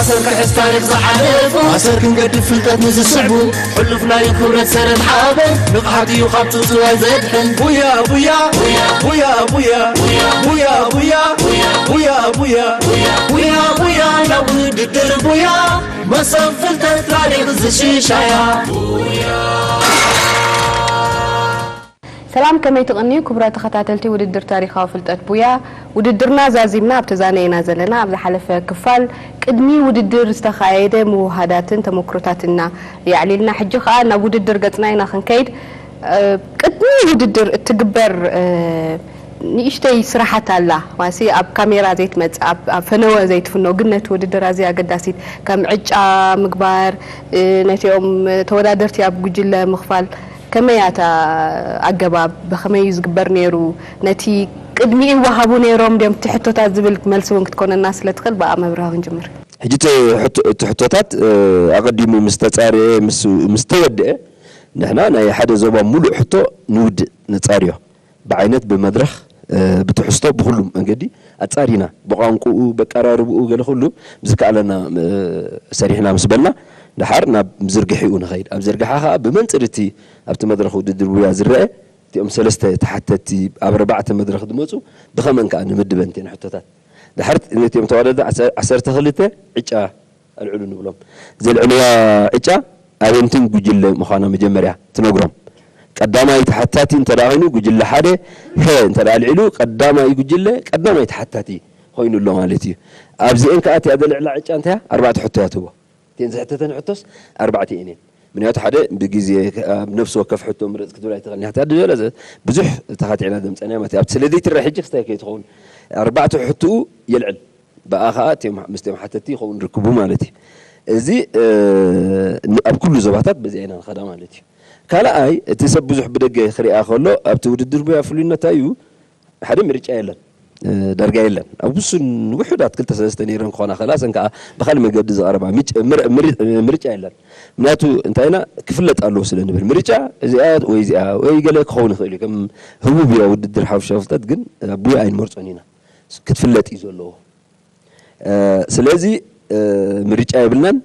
ኣሰር ክሕዝ ታሪኽ ዝሓለፉ ኣሰር ክንገድፍ ፍልጠት ንዝስዕቡ ሕሉፍ ናይ ክብረት ሰረት ሓበን ንቕሓት እዩ ካብ ጽውጽዋይ ዘድሕን ቡያ ቡያ ቡያ ቡያ ቡያ ቡያ ቡያ ቡያ ቡያ ቡያ ቡያ ናብ ውድድር ቡያ መሰብ ፍልጠት ታሪኽ ዝሽሻያ ሰላም ከመይ ትቕንዩ ክቡራት ተኸታተልቲ ውድድር ታሪኻዊ ፍልጠት ቡያ። ውድድርና ዛዚምና ኣብ ተዛነ ኢና ዘለና። ኣብ ዝሓለፈ ክፋል ቅድሚ ውድድር ዝተኻየደ ምውሃዳትን ተመክሮታትና የዕሊልና። ሕጂ ኸኣ ናብ ውድድር ገጽና ኢና ክንከይድ። ቅድሚ ውድድር እትግበር ንእሽተይ ስራሓት ኣላ ማሲ ኣብ ካሜራ ዘይትመጽእ ኣብ ፈነወ ዘይትፍኖ ግን ነቲ ውድድር ኣዝያ ኣገዳሲት ከም ዕጫ ምግባር ነቲኦም ተወዳደርቲ ኣብ ጉጅለ ምኽፋል ከመይ ኣታ ኣገባብ ብኸመይ እዩ ዝግበር ነይሩ ነቲ ቅድሚኡ ይወሃቡ ነይሮም ድዮም እቲ ሕቶታት ዝብል መልሲ እውን ክትኮነና ስለ ትኽእል ብኣ መብርሃ ክንጅምር ሕጂ እቲ ሕቶታት ኣቐዲሙ ምስ ተጻረየ ምስ ተወድአ ንሕና ናይ ሓደ ዞባ ሙሉእ ሕቶ ንውድእ ነጻርዮ ብዓይነት ብመድረኽ ብትሕዝቶ ብኹሉ መንገዲ ኣጻሪና ብቋንቁኡ በቀራርብኡ ገለ ኩሉ ብዝከኣለና ሰሪሕና ምስ በልና ደሓር ናብ ዝርግሒኡ ንኸይድ ኣብ ዝርግሓ ከዓ ብመንፅር እቲ ኣብቲ መድረኽ ውድድር ቡያ ዝረአ እቲኦም ሰለስተ ተሓተቲ ኣብ ኣርባዕተ መድረኽ ዝመፁ ብኸመን ከዓ ንምድበን እተን ሕቶታት ደሓር ነቲኦም ተዋዳደርቲ ዓሰርተ ክልተ ዕጫ ኣልዕሉ ንብሎም። ዘልዕልዋ ዕጫ ኣበንትን ጉጅለ ምዃና መጀመርያ ትነግሮም። ቀዳማይ ተሓታቲ እንተ ደኣ ኾይኑ ጉጅለ ሓደ ሀ እንተ ደኣ ኣልዒሉ ቀዳማይ ጉጅለ ቀዳማይ ተሓታቲ ኾይኑ ኣሎ ማለት እዩ። ኣብዚኤን ከኣ እቲኣ ዘልዕላ ዕጫ እንታያ ኣርባዕተ ሕቶ እያ ትህቦ። እተን ዝሕተተን ሕቶስ ኣርባዕተ እየን እየን። ምክንያቱ ሓደ ብግዜ ኣብ ነፍሲ ወከፍ ሕቶ ምረጽ ክትብል ኣይትኽእልን ኢኻ። እታ ዝበለ ብዙሕ ተኻቲዕና ዘምጸናያ ማለት ኣብቲ ስለ ዘይትረአ ሕጂ ክስታይ ከይትኸውን ኣርባዕተ ሕቶኡ የልዕል። ብኣ ኸኣ እቲኦም ምስቶም ሓተቲ ይኸውን ርክቡ ማለት እዩ። እዚ ኣብ ኩሉ ዞባታት በዚኣ ኢና ንኸዳ ማለት እዩ። ካልኣይ እቲ ሰብ ብዙሕ ብደገ ክሪኣ ከሎ ኣብቲ ውድድር ጉያ ፍሉይነታ እዩ ሓደ ምርጫ የለን ዳርጋ የለን ኣብ ውሱን ውሑዳት ክልተ ሰለስተ ነይረን ክኾና ከላ ሰን ከዓ ብካል መገዲ ዝቐረባ ምርጫ የለን ምክንያቱ እንታይ ኢና ክፍለጥ ኣለዎ ስለ ንብል ምርጫ እዚኣ ወይ እዚኣ ወይ ገለ ክኸውን ይኽእል እዩ ከም ህቡብ እያ ውድድር ሓፈሻዊ ፍልጠት ግን ኣቡይ ኣይንመርፆን ኢና ክትፍለጥ እዩ ዘለዎ ስለዚ ምርጫ የብልናን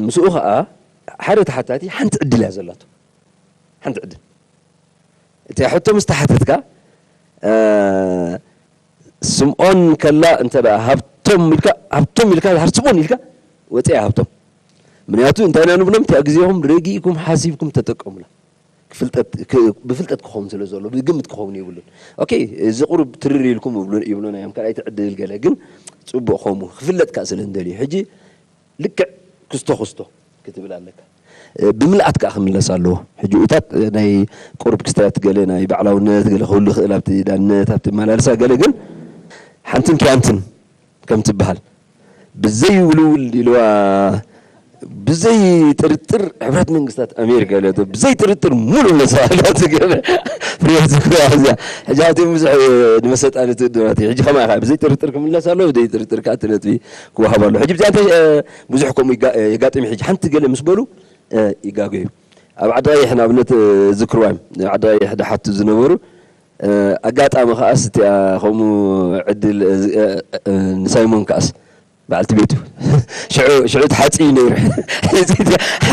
ምስኡ ከዓ ሓደ ተሓታቲ ሓንቲ ዕድል እያ ዘላቶ ሓንቲ ዕድል እቲኣ ሕቶ ምስ ተሓተትካ ስምኦን ከላ እንተ ሃብቶም ኢልካ ሃብቶም ኢልካ ድሓር ስምኦን ኢልካ ወፅያ ሃብቶም ምክንያቱ እንታይ ኢና ንብሎም እቲኣ ግዜኹም ረጊእኩም ሓሲብኩም ተጠቀሙላ ብፍልጠት ክኸውን ስለ ዘሎ ብግምት ክኸውን የብሉን ኦኬ እዚ ቁሩብ ትርር ኢልኩም ይብሉና እዮም ካልኣይቲ ዕድል ገለ ግን ፅቡቕ ከምኡ ክፍለጥ ከዓ ስለ እንደልዩ ሕጂ ልክዕ ክስቶ ክስቶ ክትብል ኣለካ ብምልኣት ከዓ ክምለስ ኣለዎ ሕጂ እታት ናይ ቁሩብ ክስታያት ገለ ናይ ባዕላውነት ገለ ክህሉ ይኽእል ኣብቲ ዳነት ኣብቲ መላለሳ ገለ ግን ሓንትን ኪያንትን ከም ትበሃል ብዘይ ውልውል ኢልዋ ብዘይ ጥርጥር ሕብረት መንግስታት ኣሜሪካ ኢለ ብዘይ ጥርጥር ሙሉእ ነፃ ኢላ ትገበ ፍርያት ዝክራ እዚያ ሕጂ ኣብቲ ብዙሕ ንመሰጣ ንትእድራት ሕጂ ከማ ኢኻ ብዘይ ጥርጥር ክምለስ ኣለዎ ብዘይ ጥርጥር ከዓ እቲ ነጥቢ ክወሃብ ኣሎ ሕጂ ብዚኣ ብዙሕ ከምኡ የጋጥም ሕጂ ሓንቲ ገለ ምስ በሉ ይጋገዩ ኣብ ዓዲ ቀይሕ ንኣብነት ዝክርዋ እዮም ዓዲ ቀይሕ ድሓቱ ዝነበሩ ኣጋጣሚ ከኣስ እቲኣ ከምኡ ዕድል ንሳይሞን ከኣስ በዓልቲ ቤቱ ሽዑ ተሓፂ ነይሩ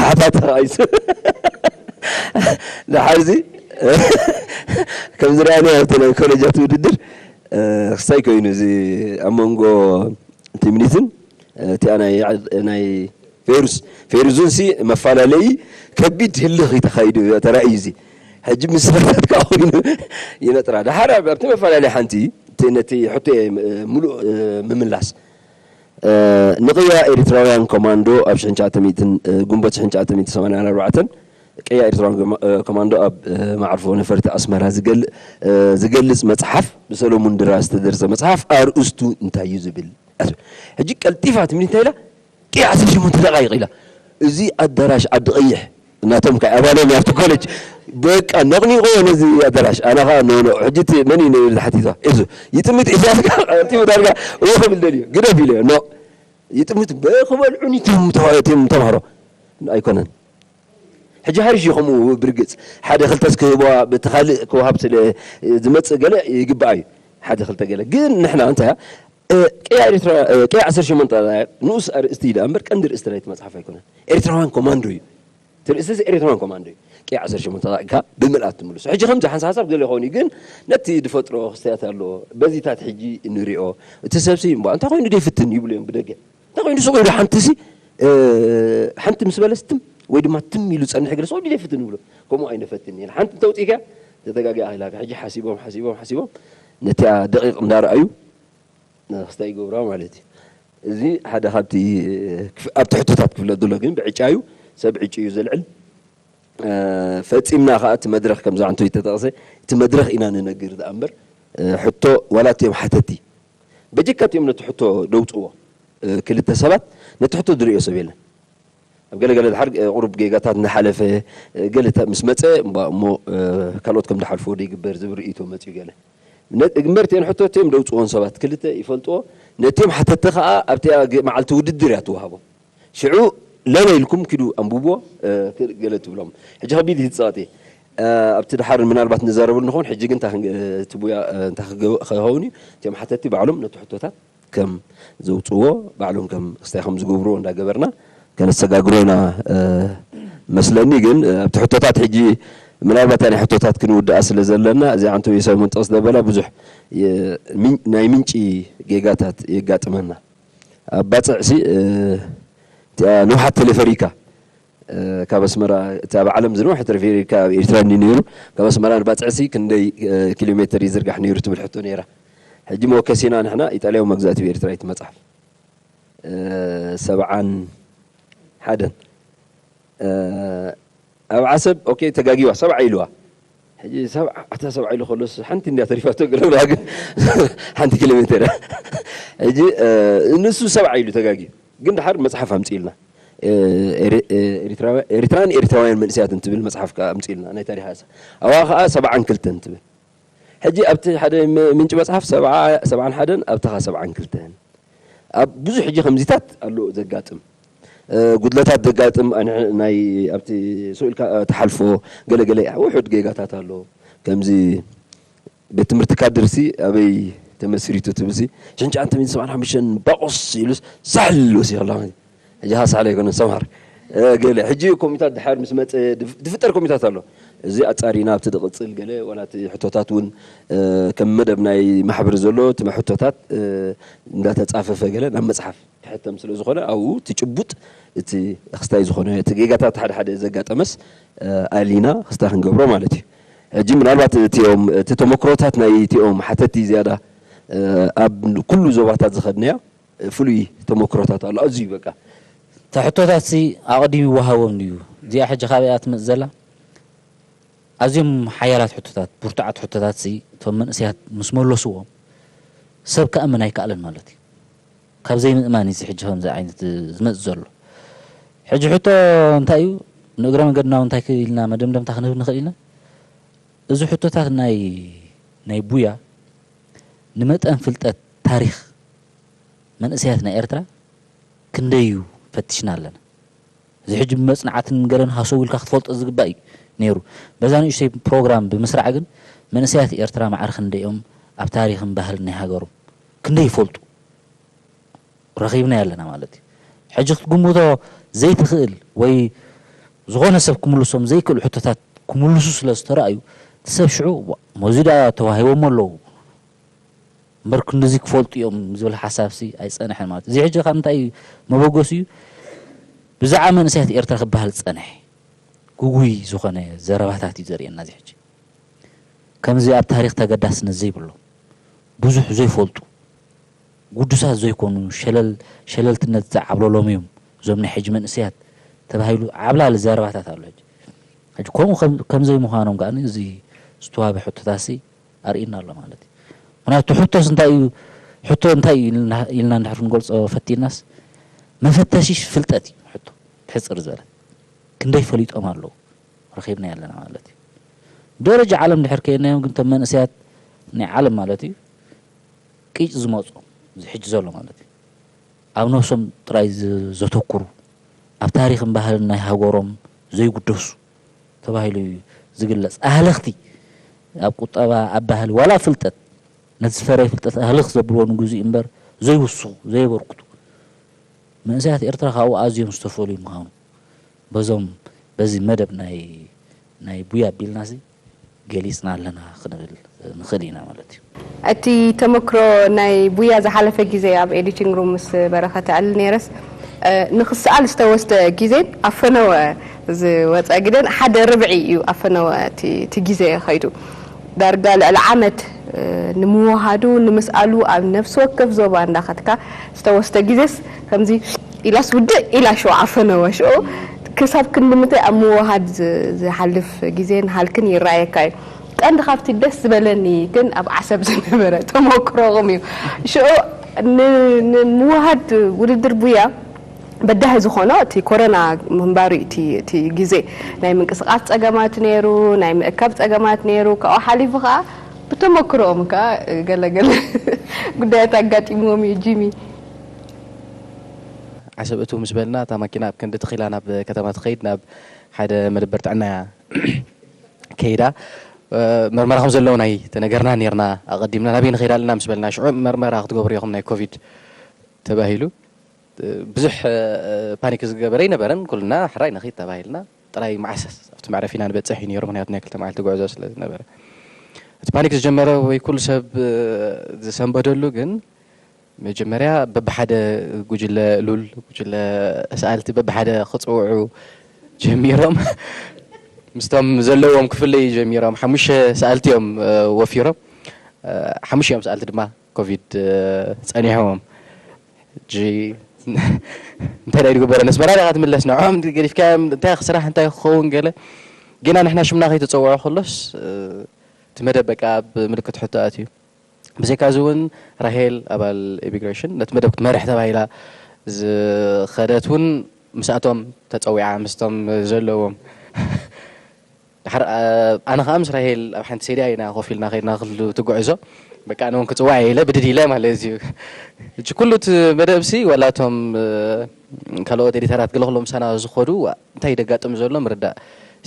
ሓታት ተኻይሱ ንሓዚ ከም ዝረኣናዮ ኣብቲ ናይ ኮሌጃት ውድድር ክስታይ ኮይኑ እዚ ኣብ መንጎ ትምኒትን እቲኣ ናይ ናይ ፌሩስ ፌሩዝን ሲ መፈላለዪ ከቢድ ህልኽ እዩ ተኻይዱ ተራእዩ እዚ ሕጂ ምስረታት ከዓ ኮይኑ ይነጥራ ደሓር ኣብቲ መፈላለዪ ሓንቲ ነቲ ሕቶ ሙሉእ ምምላስ ንቅያ ኤሪትራውያን ኮማንዶ ኣብ ሽሕን ትሽዓተ ሚእትን ግንቦት ሽሕን ትሽዓተ ሚእትን ሰማንያን ኣርባዕተን ቅያ ኤሪትራውያን ኮማንዶ ኣብ መዓርፎ ነፈርቲ ኣስመራ ዝገልጽ መጽሓፍ ብሰሎሙን ድራ ዝተደርሰ መጽሓፍ ኣርእስቱ እንታይ እዩ ዝብል ሕጂ ቀልጢፋ ትምኒት እንታይ ኢላ ቅያ ዓሰርተ ሸሞንተ ደቃይቅ ኢላ እዚ ኣዳራሽ ዓዲ ቀይሕ እናቶም ከ ኣባሎም ኣብቲ ኮሌጅ በቃ ነቕኒቆ ነዚ ኣዳራሽ ኣና ከዓ ኖኖ ሕጂ መን እዩ ነይሩ ዝሓቲቷ ኤሱ ይጥምት ኢሳያስ ቀልጢፉ ዳርጋ እዎ ክብል ደልዩ ግደፍ ኢለ ኖ ይጥምት ክበልዑ ኒቶም ተማሃሮ ኣይኮነን ሕጂ ሃሪሽ እዩ ከምኡ ብርግፅ ሓደ ክልተስ ክህቦ በቲ ካልእ ክወሃብ ስለ ዝመፅእ ገለ ይግባኣ እዩ ሓደ ክልተ ገለ ግን ንሕና እንታይ ቅያ ኤርትራ ቅያ ዓሰርተ ሸሞንተ ንኡስ ኣርእስቲ እዩ ደኣ እምበር ቀንዲ ርእስቲ ናይቲ መጽሓፍ ኣይኮነን። ኤርትራውያን ኮማንዶ እዩ። እቲ ርእስቲ ኤርትራውያን ኮማንዶ እዩ። ቅያ ዓሰርተ ሸሞንተ ኢኻ ብምልኣት ትምልሶ። ሕጂ ከምዚ ሓንሳብ ሓንሳብ ገለ ይኸውን እዩ፣ ግን ነቲ ዝፈጥሮ ክስተያት ኣሎ። በዚታት ሕጂ ንሪኦ። እቲ ሰብሲ እምባ እንታይ ኮይኑ ደይፍትን ይብሉ እዮም ብደገ። እንታይ ኮይኑ ሱቕ ኢሉ ሓንቲሲ ሓንቲ ምስ በለስ ትም ወይ ድማ ትም ኢሉ ጸንሕ ገለ ሱቕ ኢሉ ደይፍትን ይብሉ። ከምኡ ኣይነፈትን ኢና። ሓንቲ እንተውጺእካ ተተጋጊኣ ኢላ ሕጂ ሓሲቦም ሓሲቦም ሓሲቦም ነቲኣ ደቂቕ እንዳረኣዩ ክስታይ ይገብራ ማለት እዩ። እዚ ሓደ ካብቲ ኣብቲ ሕቶታት ክፍለጥ ዘሎ ግን ብዕጫ እዩ፣ ሰብ ዕጭ እዩ ዘልዕል። ፈጺምና ከኣ እቲ መድረኽ ከምዚ ዓንቶ ይተጠቕሰ እቲ መድረኽ ኢና ንነግር ደኣ እምበር ሕቶ ዋላ እቲኦም ሓተቲ በጀካ እቲኦም ነቲ ሕቶ ደውፅዎ ክልተ ሰባት ነቲ ሕቶ ዝርእዮ ሰብ የለን። ኣብ ገለ ገለ ድሓር ቁሩብ ጌጋታት እናሓለፈ ገለ ምስ መፀ እሞ ካልኦት ከም ድሓልፍዎ ዶ ይግበር ዝብል ርእይቶ መፅኡ ገለ እምበር እቲአን ሕቶ እቲኦም ደውፅዎን ሰባት ክልተ ይፈልጥዎ። ነቲኦም ሓተቲ ከዓ ኣብቲ መዓልቲ ውድድር እያ ትወሃቦም። ሽዑ ለለ ኢልኩም ኪዱ ኣንብብዎ ገለ ትብሎም። ሕጂ ከቢድ እዩ ትፃወት ኣብቲ ድሓር ምናልባት ንዛረበሉ ንኸውን። ሕጂ ግን ትቡያ እንታይ ክኸውን እዩ እቲኦም ሓተቲ ባዕሎም ነቲ ሕቶታት ከም ዘውፅዎ ባዕሎም ከም ክስታይ ከም ዝገብርዎ እንዳገበርና ከነሰጋግሮ ኢና መስለኒ። ግን ኣብቲ ሕቶታት ሕጂ ምናልባት ናይ ሕቶታት ክንውድኣ ስለ ዘለና እዚ ዓንቶ የሳይ መንጠቕስ ደበላ ብዙሕ ናይ ምንጪ ጌጋታት የጋጥመና። ኣብ ባፅዕሲ እቲኣ ነውሓት ቴሌፈሪካ ካብ ኣስመራ እቲ ኣብ ዓለም ዝነውሐ ቴሌፈሪካ ኣብ ኤርትራ እንዲ ነይሩ ካብ ኣስመራ ንባፅዕሲ ክንደይ ኪሎ ሜትር ይዝርጋሕ ነይሩ ትብል ሕቶ ነይራ። ሕጂ መወከሲና ንሕና ኢጣልያዊ መግዛእቲ ብኤርትራ እዩ እቲ መፅሓፍ ሰብዓን ሓደን ኣብ ዓሰብ ኦኬ ተጋጊዋ ሰብዓ ኢልዋ። ሕጂ ሰብዓ ኣታ ሰብዓ ኢሉ ከሎስ ሓንቲ እንድያ ተሪፋቶ ገለብላ ግን ሓንቲ ኪሎ ሜትር እያ። ሕጂ ንሱ ሰብዓ ኢሉ ተጋጊዩ ግን ድሓር መፅሓፍ ኣምፅኢልና ኤሪትራን ኤሪትራውያን መንእሰያት እንትብል መፅሓፍ ከዓ ኣምፅኢልና ናይ ታሪክ ኣሳ ኣዋ ከዓ ሰብዓን ክልተን ትብል። ሕጂ ኣብቲ ሓደ ምንጪ መፅሓፍ ሰብዓን ሓደን ኣብቲ ከዓ ሰብዓን ክልተን ኣብ ብዙሕ ሕጂ ከምዚታት ኣሎ ዘጋጥም ጉድለታት ዘጋጥም ናይ ኣብቲ ስኢልካ ትሓልፎ ገለገለ ውሑድ ጌጋታት ኣሎ። ከምዚ ቤት ትምህርቲ ካድርሲ ኣበይ ተመስሪቱ ትብልሲ ሽንጫ እንተ ሰብዓን ሓሙሽተን ባቆስ ኢሉስ ሳሕል ወሲኸላ ሕጂ ሃሳለ ኣይኮነን ሰምሃር ገለ ሕጂ ኮሚታት ድሓር ምስ መፀ ዝፍጠር ኮሚታት ኣሎ። እዚ ኣፃሪና ኣብቲ ዝቕፅል ገለ ዋላ እቲ ሕቶታት እውን ከም መደብ ናይ ማሕበር ዘሎ እቲ ሕቶታት እንዳተፃፈፈ ገለ ናብ መፅሓፍ ክሕተም ስለ ዝኾነ ኣብኡ እቲ ጭቡጥ እቲ ክስታይ ዝኾነ እቲ ጌጋታት ሓደ ሓደ ዘጋጠመስ ኣሊና ክስታይ ክንገብሮ ማለት እዩ። ሕጂ ምናልባት እቲኦም እቲ ተመክሮታት ናይ እቲኦም ሓተቲ ዝያዳ ኣብ ኩሉ ዞባታት ዝኸድናዮ ፍሉይ ተመክሮታት ኣሎ ኣዝዩ በቃ ተሕቶታት ሲ ኣቐዲሙ ይወሃቦም ድዩ? እዚኣ ሕጂ ካበይ እያ ትመጽእ ዘላ? ኣዝዮም ሓያላት ሕቶታት፣ ብርቱዓት ሕቶታት ሲ እቶም መንእሰያት ምስ መለስዎም ሰብ ክኣምን ኣይከኣለን ማለት እዩ። ካብ ዘይምእማን እዩ እዚ ሕጂ ከምዚ ዓይነት ዝመጽእ ዘሎ። ሕጂ ሕቶ እንታይ እዩ? ንእግረ መገድና እውን እንታይ ኢልና መደምደምታ ክንህብ ንኽእል ኢና? እዚ ሕቶታት ናይ ናይ ቡያ ንመጠን ፍልጠት ታሪኽ መንእሰያት ናይ ኤርትራ ክንደይ እዩ ፈቲሽና ኣለና። እዚ ሕጂ ብመጽናዕትን ገለን ሃሰው ኢልካ ክትፈልጦ ዝግባእ እዩ ነይሩ። በዛ ንእሽተይ ፕሮግራም ብምስራዕ ግን መንእሰያት ኤርትራ ማዕረ ክንደይ እዮም ኣብ ታሪኽን ባህልን ናይ ሃገሮም ክንደይ ይፈልጡ ረኺብናዮ ኣለና ማለት እዩ። ሕጂ ክትግምቶ ዘይትኽእል ወይ ዝኾነ ሰብ ክምልሶም ዘይክእሉ ሕቶታት ክምልሱ ስለ ዝተረኣዩ እቲ ሰብ ሽዑ እሞ እዚ ደኣ ተዋሂቦሞ ኣለዉ እምበር ክንድዚ ክፈልጡ እዮም ዝብል ሓሳብሲ ኣይጸንሐን ማለት እዩ። እዚ ሕጂ ካብ እንታይ እዩ መበገሲኡ? ብዛዕባ መንእሰያት ኤርትራ ክበሃል ዝጸንሐ ግጉይ ዝኾነ ዘረባታት እዩ ዘርእየና እዚ ሕጂ። ከምዚ ኣብ ታሪኽ ተገዳስነት ዘይብሎም፣ ብዙሕ ዘይፈልጡ፣ ግዱሳት ዘይኮኑ፣ ሸለል ሸለልትነት ዝዓብለሎም እዮም እዞም ናይ ሕጂ መንእሰያት ተባሂሉ ዓብላሊ ዘረባታት ኣሎ። ሕጂ ሕጂ ከምኡ ከም ዘይምዃኖም ከኣ እዚ ዝተዋህበ ሕቶታትሲ ኣርእዩና ኣሎ ማለት እዩ። ምክንያቱ ሕቶስ እንታይ እዩ? ሕቶ እንታይ እዩ ኢልና እንድሕር ክንገልጾ ፈቲናስ መፈተሺ ፍልጠት እዩ ሕቶ ብሕጽር ዝበለ ክንደይ ፈሊጦም ኣለዉ ረኺብናዮ ኣለና ማለት እዩ። ደረጃ ዓለም ድሕር ከይድናዮም ግን እቶም መንእሰያት ናይ ዓለም ማለት እዩ ቂጭ ዝመጾም እዚ ሕጂ ዘሎ ማለት እዩ ኣብ ነብሶም ጥራይ ዘተኩሩ ኣብ ታሪኽን ባህልን ናይ ሃገሮም ዘይጉደሱ ተባሂሉ እዩ ዝግለጽ። ኣህለኽቲ ኣብ ቁጠባ ኣብ ባህሊ ዋላ ፍልጠት ነቲ ዝፈረየ ፍልጠት ኣህልኽ ዘብልዎ ንግዜኡ እምበር ዘይውስኹ፣ ዘየበርክቱ መንእሰያት ኤርትራ ካብኡ ኣዝዮም ዝተፈልዩ ምዃኑ በዞም በዚ መደብ ናይ ናይ ቡያ ኣቢልናሲ ገሊጽና ኣለና ክንብል ንኽእል ኢና ማለት እዩ። እቲ ተመክሮ ናይ ቡያ ዝሓለፈ ግዜ ኣብ ኤዲቲንግ ሩም ምስ በረኸት ኣዕልል ነይረስ፣ ንኽሰኣል ዝተወስደ ግዜን ኣብ ፈነወ ዝወፀ ግዜን ሓደ ርብዒ እዩ። ኣብ ፈነወ እቲ እቲ ግዜ ከይዱ ዳርጋ ልዕሊ ዓመት ንምውሃዱ ንምስኣሉ ኣብ ነፍሲ ወከፍ ዞባ እንዳኸድካ ዝተወስደ ግዜስ ከምዚ ኢላስ ውድእ ኢላ ሽዑ ኣፈነወ። ሽዑ ክሳብ ክንዲ ምንታይ ኣብ ምውሃድ ዝሓልፍ ግዜን ሃልክን ይረኣየካ እዩ። ቀንዲ ካብቲ ደስ ዝበለኒ ግን ኣብ ዓሰብ ዝነበረ ተመክሮኹም እዩ። ሽዑ ንምውሃድ ውድድር ቡያ በዳሂ ዝኾኖ እቲ ኮረና ምንባሩ እዩ። እቲ ግዜ ናይ ምንቅስቃስ ፀገማት ነይሩ፣ ናይ ምእካብ ፀገማት ነይሩ። ካብኡ ሓሊፉ ከዓ ብተመክሮኦም ከዓ ገለገለ ጉዳያት ኣጋጢምዎም እዩ። ጂሚ ዓሰብ እቱ ምስ በልና እታ ማኪና ኣብ ክንዲ ተኺላ ናብ ከተማ ትኸይድ ናብ ሓደ መደበር ጥዕና እያ ከይዳ። መርመራ ከም ዘለዎም ናይ ተነገርና ነርና ኣቐዲምና ናበይ ንኸይድ ኣለና ምስ በልና ሽዑ መርመራ ክትገብሩ ኢኹም ናይ ኮቪድ ተባሂሉ። ብዙሕ ፓኒክ ዝገበረ ኣይነበረን። ኩልና ሕራይ ንኺድ ተባሂልና ጥራይ መዓስ ኣብቲ መዕረፊና ንበፅሕ እዩ ነይሩ። ምክንያቱ ናይ ክልተ መዓልቲ ጉዕዞ ስለ ዝነበረ እቲ ፓኒክ ዝጀመረ ወይ ኩሉ ሰብ ዝሰንበደሉ ግን መጀመርያ በብሓደ ጉጅለ ሉል ጉጅለ ሰኣልቲ በብሓደ ክፅውዑ ጀሚሮም ምስቶም ዘለዎም ክፍለዩ ጀሚሮም ሓሙሽተ ሰኣልቲ እዮም ወፊሮም ሓሙሽተ እዮም ሰኣልቲ ድማ ኮቪድ ፀኒሖም ሕጂ እንታይ ዳዩ ዝግበረ ነስመራ ዲኻ ትምለስ ንዕኦም ገዲፍካ እንታይ ስራሕ እንታይ ክኸውን ገለ ጌና ንሕና ሽምና ከይተፀውዖ ከሎስ እቲ መደብ በቃ ኣብ ምልክት ሕቶ ኣትዩ ብዘይካ እዚ እውን ራሄል ኣባል ኢሚግሬሽን ነቲ መደብ ክትመርሕ ተባሂላ ዝኸደት እውን ምስኣቶም ተፀዊዓ ምስቶም ዘለዎም ድሓር ኣነ ከዓ ምስ ራሄል ኣብ ሓንቲ ሴድያ ኢና ኮፍ ኢልና ከድና ክሉ ትጉዕዞ በቃ ኣነ እውን ክፅዋዕ ኢለ ብድድ ኢለ ማለት እዩ ሕጂ ኩሉ እቲ መደብሲ ዋላ እቶም ካልኦት ኤዲተራት ገለ ኩሎም ምሳና ዝኸዱ እንታይ ደጋጥም ዘሎ ምርዳእ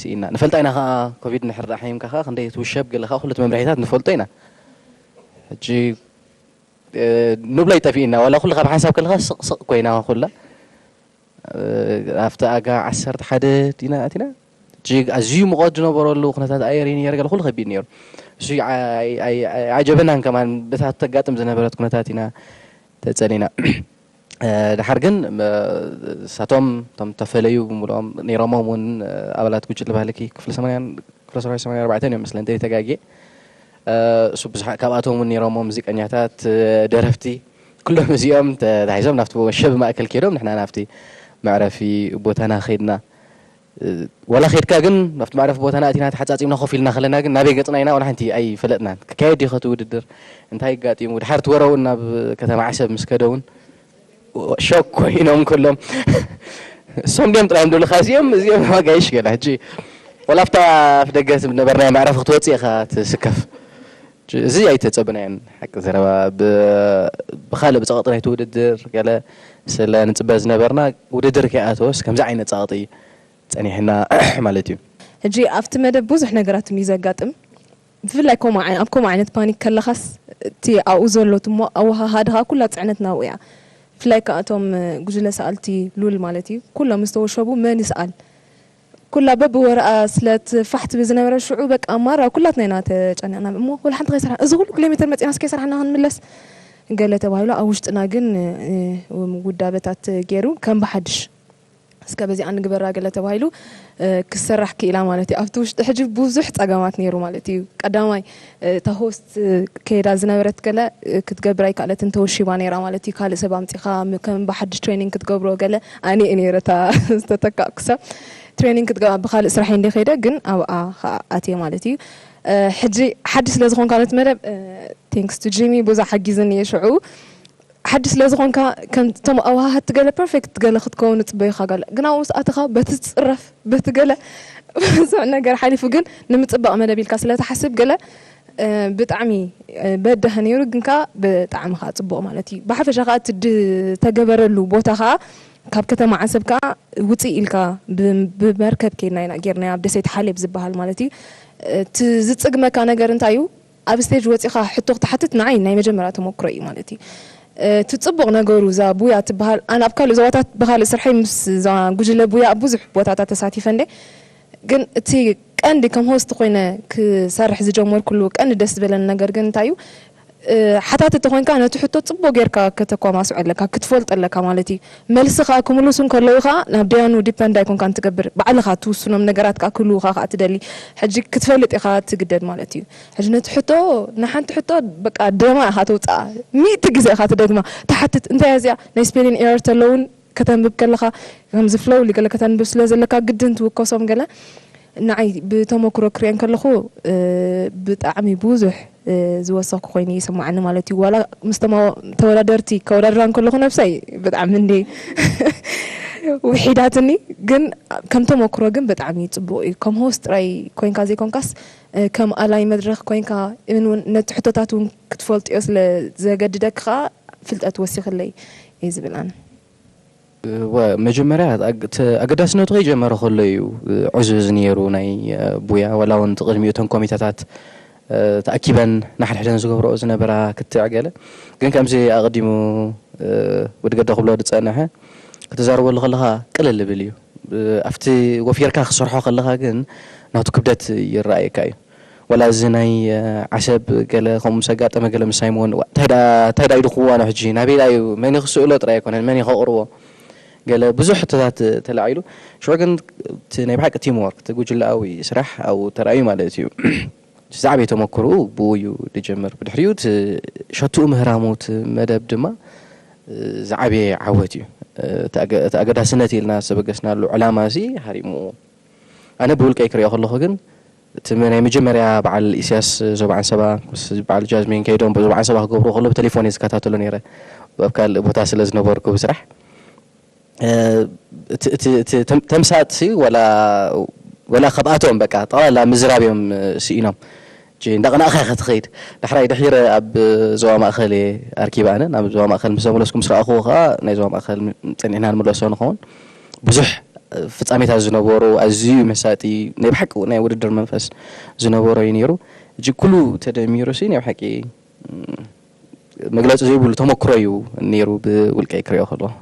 ስኢና ንፈልጣ ኢና ከዓ ኮቪድ ንሕርዳ ሓሚምካ ከዓ ክንደይ ትውሸብ ገለ ከዓ ኩሉ እቲ መምርሒታት ንፈልጦ ኢና ሕጂ ንብሎ ይጠፊእና ዋላ ኩሉ ካብ ሓንሳብ ከለካ ስቕስቕ ኮይና ኩላ ኣብቲ ኣጋ ዓሰርተ ሓደ ዲና ኣቲና እጅግ ኣዝዩ ሙቐት ዝነበረሉ ኩነታት ኣየር እዩ ነይሩ ገለ ኩሉ ከቢድ ነይሩ እሱ ኣይዓጀበናን ከማን በታ ተጋጥም ዝነበረት ኩነታት ኢና ተፀሊና ድሓር ግን ሳቶም ቶም ተፈለዩ ብምልኦም ነይሮሞም እውን ኣባላት ጉጅለ ባህልኪ ክፍለ ሰማንያን ክፍለ ሰራዊት ሰማንያ ኣርባዕተን እዮም መስለን እንተይተጋጌ እሱ ብዙሓት ካብኣቶም እውን ነይሮሞ ሙዚቀኛታት ደረፍቲ ኩሎም እዚኦም ተታሒዞም ናብቲ ወሸብ ማእከል ከይዶም ንሕና ናብቲ መዕረፊ ቦታና ከይድና ዋላ ከይድካ ግን ናብቲ መዕረፊ ቦታና ኣቲና ተሓፃፂምና ኮፍ ኢልና ከለና ግን ናበይ ገፅና ኢና ዋላ ሓንቲ ኣይፈለጥናን ክካየድ እዩ ከቲ ውድድር እንታይ ይጋጢሙ ድሓርቲ ወረ እውን ናብ ከተማ ዓሰብ ምስ ከደ እውን ሸክ ኮይኖም ኩሎም እሶም ድዮም ጥራዮም ደብልካ እዚኦም እዚኦም ኣጋይሽ ገለ ሕጂ ወላ ኣብታ ኣፍ ደገ ዝነበርናዮ መዕረፊ ክትወፅእ ኢኻ ትስከፍ እዚ ኣይተፀበናዮን ሓቂ ዘረባ ብካልእ ብፀቕጢ ናይቲ ውድድር ገለ ስለ ንፅበ ዝነበርና ውድድር ከይኣተወስ ከምዚ ዓይነት ፀቕጢ ፀኒሕና ማለት እዩ ሕጂ ኣብቲ መደብ ብዙሕ ነገራት እዩ ዘጋጥም ብፍላይ ከምኡ ዓይ- ኣብ ከምኡ ዓይነት ፓኒክ ከለኻስ እቲ ኣብኡ ዘሎ እሞ ኣወሃሃድኻ ኩላ ፅዕነት ናብኡ እያ። ብፍላይ ከዓ እቶም ጉጅለ ሰኣልቲ ሉል ማለት እዩ ኩሎም ዝተወሸቡ መን ይስኣል ኩላ በብወረኣ ስለ ትፋሕ ትብል ዝነበረ ሽዑ በቃ ማራ ኩላትና ኢና ተጨኒቕና እሞ ወላ ሓንቲ ከይሰራሕ እዚ ኩሉ ኪሎ ሜትር መፂና ከይሰራሕና ክንምለስ ገለ ተባሂሉ ኣብ ውሽጥና ግን ውዳበታት ገይሩ ከም ብሓድሽ እስከ በዚኣ ንግበራ ገለ ተባሂሉ ክሰራሕ ክኢላ ማለት እዩ ኣብቲ ውሽጢ ሕጂ ብዙሕ ፀገማት ነይሩ ማለት እዩ ቀዳማይ እታ ሆስት ከይዳ ዝነበረት ገለ ክትገብር ኣይከኣለትን ተወሺባ ነይራ ማለት እዩ ካልእ ሰብ ኣምፂኻ ከም ብሓድሽ ትሬኒንግ ክትገብሮ ገለ ኣነ እየ ነይረ እታ ዝተተካእኩ ሰብ ትሬኒንግ ክትገብራ ብካልእ ስራሕ እንደ ከይደ ግን ኣብኣ ከዓ ኣትየ ማለት እዩ ሕጂ ሓድሽ ስለ ዝኾንካ ነቲ መደብ ቴንክስ ቱ ጂሚ ብዙሕ ሓጊዝኒ እየ ሽዑ ሓድሽ ስለ ዝኾንካ ከም እቶም ኣወሃሃድቲ ገለ ፐርፌክት ገለ ክትከውን ይፅበዩኻ ገለ ግን ኣብኡ ምስ ኣተኻ በቲ ዝፅረፍ በቲ ገለ ብዙሕ ነገር ሓሊፉ ግን ንምፅባቕ መደብ ኢልካ ስለ ትሓስብ ገለ ብጣዕሚ በዳሂ ነይሩ ግን ከዓ ብጣዕሚ ከዓ ፅቡቕ ማለት እዩ ብሓፈሻ ከዓ እቲ ዝተገበረሉ ቦታ ከዓ ካብ ከተማ ዓሰብ ከዓ ውፅእ ኢልካ ብመርከብ ከይድና ኢና ጌርናዮ ኣብ ደሴት ሓሌብ ዝበሃል ማለት እዩ እቲ ዝፅግመካ ነገር እንታይ እዩ ኣብ ስቴጅ ወፂኻ ሕቶ ክትሓትት ንዓይ ናይ መጀመርያ ተመክሮ እዩ ማለት እዩ እቲ ጽቡቕ ነገሩ እዛ ቡያ ትበሃል፣ ኣነ ኣብ ካልእ ዞባታት ብኻልእ ስርሐይ ምስ እዛ ጉጅለ ቡያ ኣብ ብዙሕ ቦታታት ተሳቲፈ እንደ፣ ግን እቲ ቀንዲ ከም ሆስት ኮይነ ክሰርሕ ዝጀመርኩሉ ቀንዲ ደስ ዝበለኒ ነገር ግን እንታይ እዩ? ሓታቲ ተኾይንካ ነቲ ሕቶ ጽቡቕ ጌርካ ከተኳማስዖ ኣለካ፣ ክትፈልጦ ኣለካ ማለት እዩ። መልሲ ከኣ ክምልሱ እንከለዉ ከኣ ናብ ደያኑ ዲፐንድ ኣይኮንካን ትገብር፣ ባዕልኻ ትውስኖም ነገራት ከኣ ክህልዉኻ ከኣ ትደሊ። ሕጂ ክትፈልጥ ኢኻ ትግደድ ማለት እዩ። ሕጂ ነቲ ሕቶ ንሓንቲ ሕቶ በቃ ደማ ኢኻ ተውጽኣ፣ ሚእቲ ግዜ ኢኻ ትደግማ። ትሓትት እንታይ እያ እዚኣ ናይ ስፔሊንግ ኤረር ተለውን ከተንብብ ከለኻ ከምዚ ፍሎውሊ ገለ ከተንብብ ስለ ዘለካ ግድን ትውከሶም ገለ ንዓይ ብተመክሮ ክሪኦ እንከለኹ ብጣዕሚ ብዙሕ ዝወሰኽኩ ኮይኑ ይስማዓኒ ማለት እዩ። ዋላ ምስ ተወዳደርቲ ከወዳድራ እንከለኹ ነብሰይ ብጣዕሚ እንዲ ውሒዳትኒ፣ ግን ከም ተመክሮ ግን ብጣዕሚ ጽቡቕ እዩ። ከም ሆስት ጥራይ ኮይንካ ዘይኮንካስ ከም ኣላይ መድረኽ ኮይንካ እውን ነቲ ሕቶታት እውን ክትፈልጥዮ ስለ ዘገድደክ ከዓ ፍልጠት ወሲኽለይ እየ ዝብል ኣነ። መጀመርያ ኣገዳስነቱ ከይጀመረ ከሎ እዩ ዕዙዝ ነይሩ ናይ ቡያ፣ ዋላ እውን እቲ ቅድሚኡ እተን ኮሚተታት ተኣኪበን ንሓድሕደን ዝገብረኦ ዝነበራ ክትዕ ገለ ግን ከምዚ ኣቐዲሙ ወዲ ገደ ክብሎ ዝፀንሐ ክትዛረበሉ ከለኻ ቅልል ዝብል እዩ። ኣብቲ ወፊርካ ክሰርሖ ከለኻ ግን ናቱ ክብደት ይረኣየካ እዩ። ወላ እዚ ናይ ዓሰብ ገለ ከምኡ ምስ ኣጋጠመ ገለ ምሳይ ምኾን እንታይ ደኣ እንታይ ደኣ ኢሉ ክዋኖ ሕጂ ናበይ ደኣ እዩ መን እዩ ክስእሎ ጥራይ ኣይኮነን መን እዩ ከቕርቦ ገለ ብዙሕ ሕቶታት ተላዒሉ ሽዑ ግን እቲ ናይ ብሓቂ ቲም ወርክ እቲ ጉጅለኣዊ ስራሕ ኣብኡ ተራእዩ ማለት እዩ። ዝዓበየ ተመክርኡ ብኡ እዩ ዝጅምር። ብድሕሪኡ እቲ ሸትኡ ምህራሙ እቲ መደብ ድማ ዝዓበየ ዓወት እዩ። እቲ ኣገዳስነት ኢልና ዝተበገስናሉ ዕላማ እዚ ሃሪምዎ። ኣነ ብውልቀይ ክሪኦ ከለኹ ግን እቲ ናይ መጀመርያ በዓል ኢሳያስ ዞባ ዓንሰባ ምስ በዓል ጃዝሚን ከይዶም ዞባ ዓንሰባ ክገብርዎ ከሎ ብቴሌፎን እየ ዝከታተሎ ነይረ ኣብ ካልእ ቦታ ስለ ዝነበርኩ ብስራሕ እቲ ተምሳጥሲ ወላ ካብኣቶም በቃ ጠቕላላ ምዝራብ እዮም ስኢኖም። እንዳቕናእኻ ኢኻ ትኸይድ። ዳሕራይ ድሒረ ኣብ ዞባ ማእኸል እየ ኣርኪበ ኣነ ናብ ዞባ ማእኸል ምስ ተመለስኩ ምስ ረኣኽዎ ከዓ ናይ ዞባ ማእኸል ፀኒሕና ንምለሶ ንኸውን ብዙሕ ፍፃሜታት ዝነበሩ ኣዝዩ መሳጢ ናይ ብሓቂ ናይ ውድድር መንፈስ ዝነበሮ እዩ ነይሩ። ሕጂ ኩሉ ተደሚሩ ሲ ናይ ብሓቂ መግለፂ ዘይብሉ ተመክሮ እዩ ነይሩ ብውልቀይ ክሪኦ ከለኹ።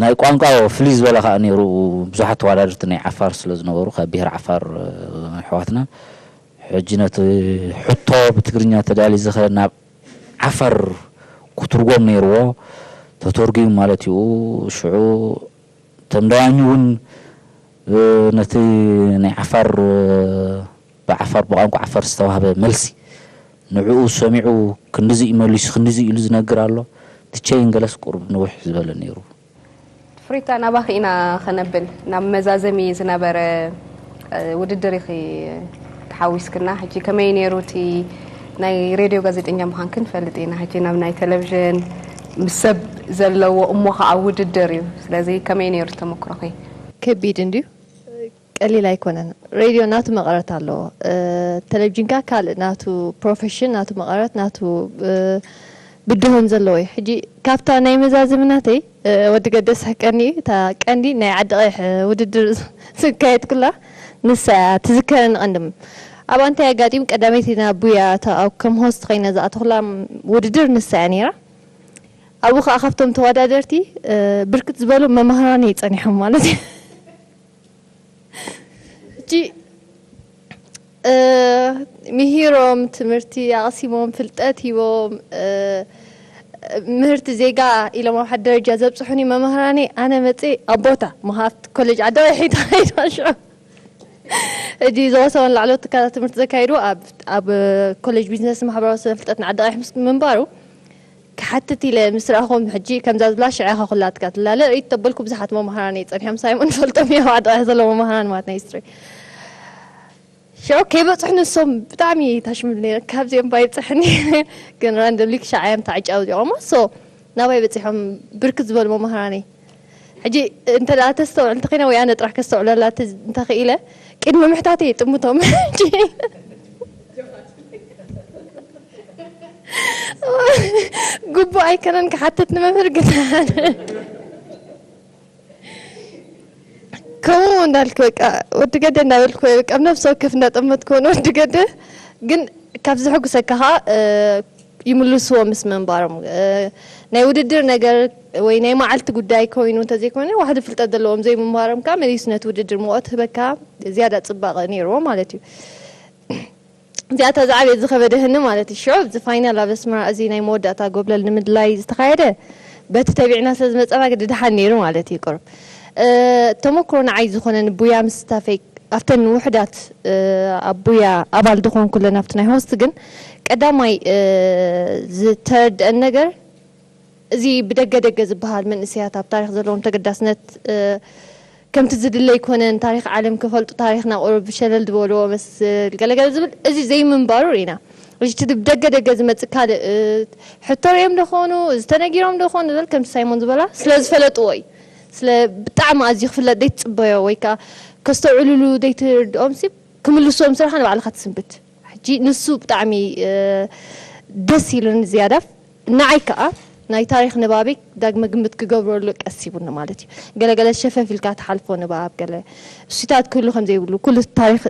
ናይ ቋንቋ ፍልይ ዝበለ ከዓ ነይሩ። ብዙሓት ተወዳደርቲ ናይ ዓፋር ስለ ዝነበሩ ካብ ብሄር ዓፋር ኣሕዋትና ሕጂ ነቲ ሕቶ ብትግርኛ ተዳልዩ ዝኸ ናብ ዓፋር ክትርጎም ነይርዎ ተተርጉሙ ማለት እዩ። ሽዑ እቶም ዳያኙ እውን ነቲ ናይ ዓፋር ብዓፋር ብቋንቋ ዓፋር ዝተዋህበ መልሲ ንዕኡ ሰሚዑ ክንድዚ እዩ መሊሱ ክንድዚ ኢሉ ዝነግር ኣሎ። እቲ ቸይን ገለስ ቁሩብ ንውሕ ዝበለ ነይሩ። ፍሪታ ናባኺ ኢና ኸነብል ናብ መዛዘሚ ዝነበረ ውድድር ኢኺ ተሓዊስክና። ሕጂ ከመይ ነይሩ እቲ ናይ ሬድዮ ጋዜጠኛ ምዃንኪ ንፈልጥ ኢና። ሕጂ ናብ ናይ ቴሌቪዥን ምስ ሰብ ዘለዎ እሞ ኸዓ ውድድር እዩ። ስለዚ ከመይ ነይሩ ተመክሮኺ? ከቢድ እንድዩ። ቀሊል ኣይኮነን። ሬድዮ ናቱ መቐረት ኣለዎ። ቴሌቪዥን ከኣ ካልእ ናቱ ፕሮፌሽን፣ ናቱ መቐረት፣ ናቱ ብድሆን ዘለዎ እዩ። ሕጂ ካብታ ናይ መዛዘሚ ናተይ ወዲ ገደ ስሕቀኒ እዩ። እታ ቀንዲ ናይ ዓዲ ቀይሕ ውድድር ዝካየድ ኩላ ንሳ እያ ትዝከረኒ። ቀንዲ ኣብ ኣንታይ ኣጋጢሙ ቀዳመይቲ ናብ ቡያ እታ ኣብ ከም ሆስት ኮይነ ዝኣተኹላ ውድድር ንሳ እያ ነይራ። ኣብኡ ከዓ ካብቶም ተወዳደርቲ ብርክት ዝበሉ መማህራነይ ጸኒሖም ማለት እዩ። ሕጂ ምሂሮም ትምህርቲ ኣቕሲሞም ፍልጠት ሂቦም ምህርቲ ዜጋ ኢሎም ኣብ ሓደ ደረጃ ዘብፅሑኒ መምህራነይ ኣነ መፅእ ኣብ ቦታ ምሃብት ኮሌጅ ዓዲ ቀይሕ ተኻይዱ ሽዑ ሕጂ ዝቐሰበን ላዕለዎት ትካላት ትምህርቲ ዘካየድዎ ኣብ ኮሌጅ ቢዝነስ ማሕበራዊ ስነ ፍልጠት ንዓዲ ቀይሕ ምስ ምንባሩ ክሓትት ኢለ ምስ ረኣኹም ሕጂ ከምዛ ዝብላ ሽዕኻ ኩላትካ ትላለ ርእይት ተበልኩ ብዙሓት መምሃራን እየ ጸኒሖም ሳይሞን ፈልጦም እየ ዋዕዳ ዘሎ መምሃራን ማለት ናይ ሂስትሪ ሽዑ ከይበጽሑ ንሶም ብጣዕሚ ታሽምሉ ነይረ ካብዚኦም ባይብጽሕኒ ግን ራንደምሊ ክሻዓ እዮም ታዕጫ ኣውዚቖሞ ሶ ናባይ በጺሖም ብርክት ዝበሉ መምሃራነይ ሕጂ እንተ ደኣ ተስተውዕል እንተኺነ ወይ ኣነ ጥራሕ ከስተውዕለላ እንተኽኢለ ቅድሚ ምሕታተይ ይጥምቶም ሕጂ ግቡእ ኣይከነን ክሓትት ንመምህር ግን ከምኡ እንዳልክ በቃ ወዲ ገደ እንዳበልክ ወይ በቃ ነብሲ ወከፍ እንዳጠመትክ ሆነ ወዲ ገደ ግን ካብ ዘሐጉሰካ ከዓ ይምልስዎ ምስ ምንባሮም። ናይ ውድድር ነገር ወይ ናይ መዓልቲ ጉዳይ ኮይኑ እንተዘይኮነ፣ ዋሕዲ ፍልጠት ዘለዎም ዘይምንባሮም ከኣ መሊሱ ነቲ ውድድር ሙቐት ህበካ፣ ዝያዳ ጽባቐ ነይርዎ ማለት እዩ። እዚኣታ ዝዓበየት ዝኸበደህኒ ማለት እዩ። ሽዑ ኣብዚ ፋይናል ኣብ ኣስመራ እዚ ናይ መወዳእታ ጎብለል ንምድላይ ዝተኻየደ በቲ ተቢዕና ስለ ዝመጸና ግዲ ደሓን ነይሩ ማለት እዩ። ቁሩብ ተመክሮ ንዓይ ዝኾነኒ ቡያ ምስታፈይ ኣብተን ውሕዳት ኣብ ቡያ ኣባል ዝኾንኩለን ኣብቲ ናይ ሆስት ግን ቀዳማይ ዝተረድአን ነገር እዚ ብደገ ደገ ዝበሃል መንእሰያት ኣብ ታሪኽ ዘለዎም ተገዳስነት ከምቲ ዝድለ ኣይኮነን። ታሪኽ ዓለም ክፈልጡ ታሪኽና ቁሩብ ሸለል ዝበልዎ መስል ገለገለ ዝብል እዚ ዘይምንባሩ ርኢና። እዚ እቲ ብደገ ደገ ዝመጽእ ካልእ ሕቶ ርኦም ዶ ኾኑ ዝተነጊሮም ዶ ኾኑ ዝብል ከምቲ ሳይሞን ዝበላ ስለ ዝፈለጥዎ እዩ። ስለ ብጣዕሚ ኣዝዩ ክፍለጥ ዘይትጽበዮ ወይ ከዓ ከስተውዕሉሉ ዘይትርድኦም ሲ ክምልስዎም ስራኻ ንባዕልኻ ትስንብት። ሕጂ ንሱ ብጣዕሚ ደስ ኢሉኒ ዝያዳ። ንዓይ ከኣ ናይ ታሪኽ ንባበይ ዳግመ ግምት ክገብረሉ ቀሲቡኒ ማለት እዩ። ገለገለ ሸፈፍ ኢልካ ትሓልፎ ንባብ፣ ገለ እሱታት ክህሉ ከም ዘይብሉ፣ ኩሉ ታሪኽ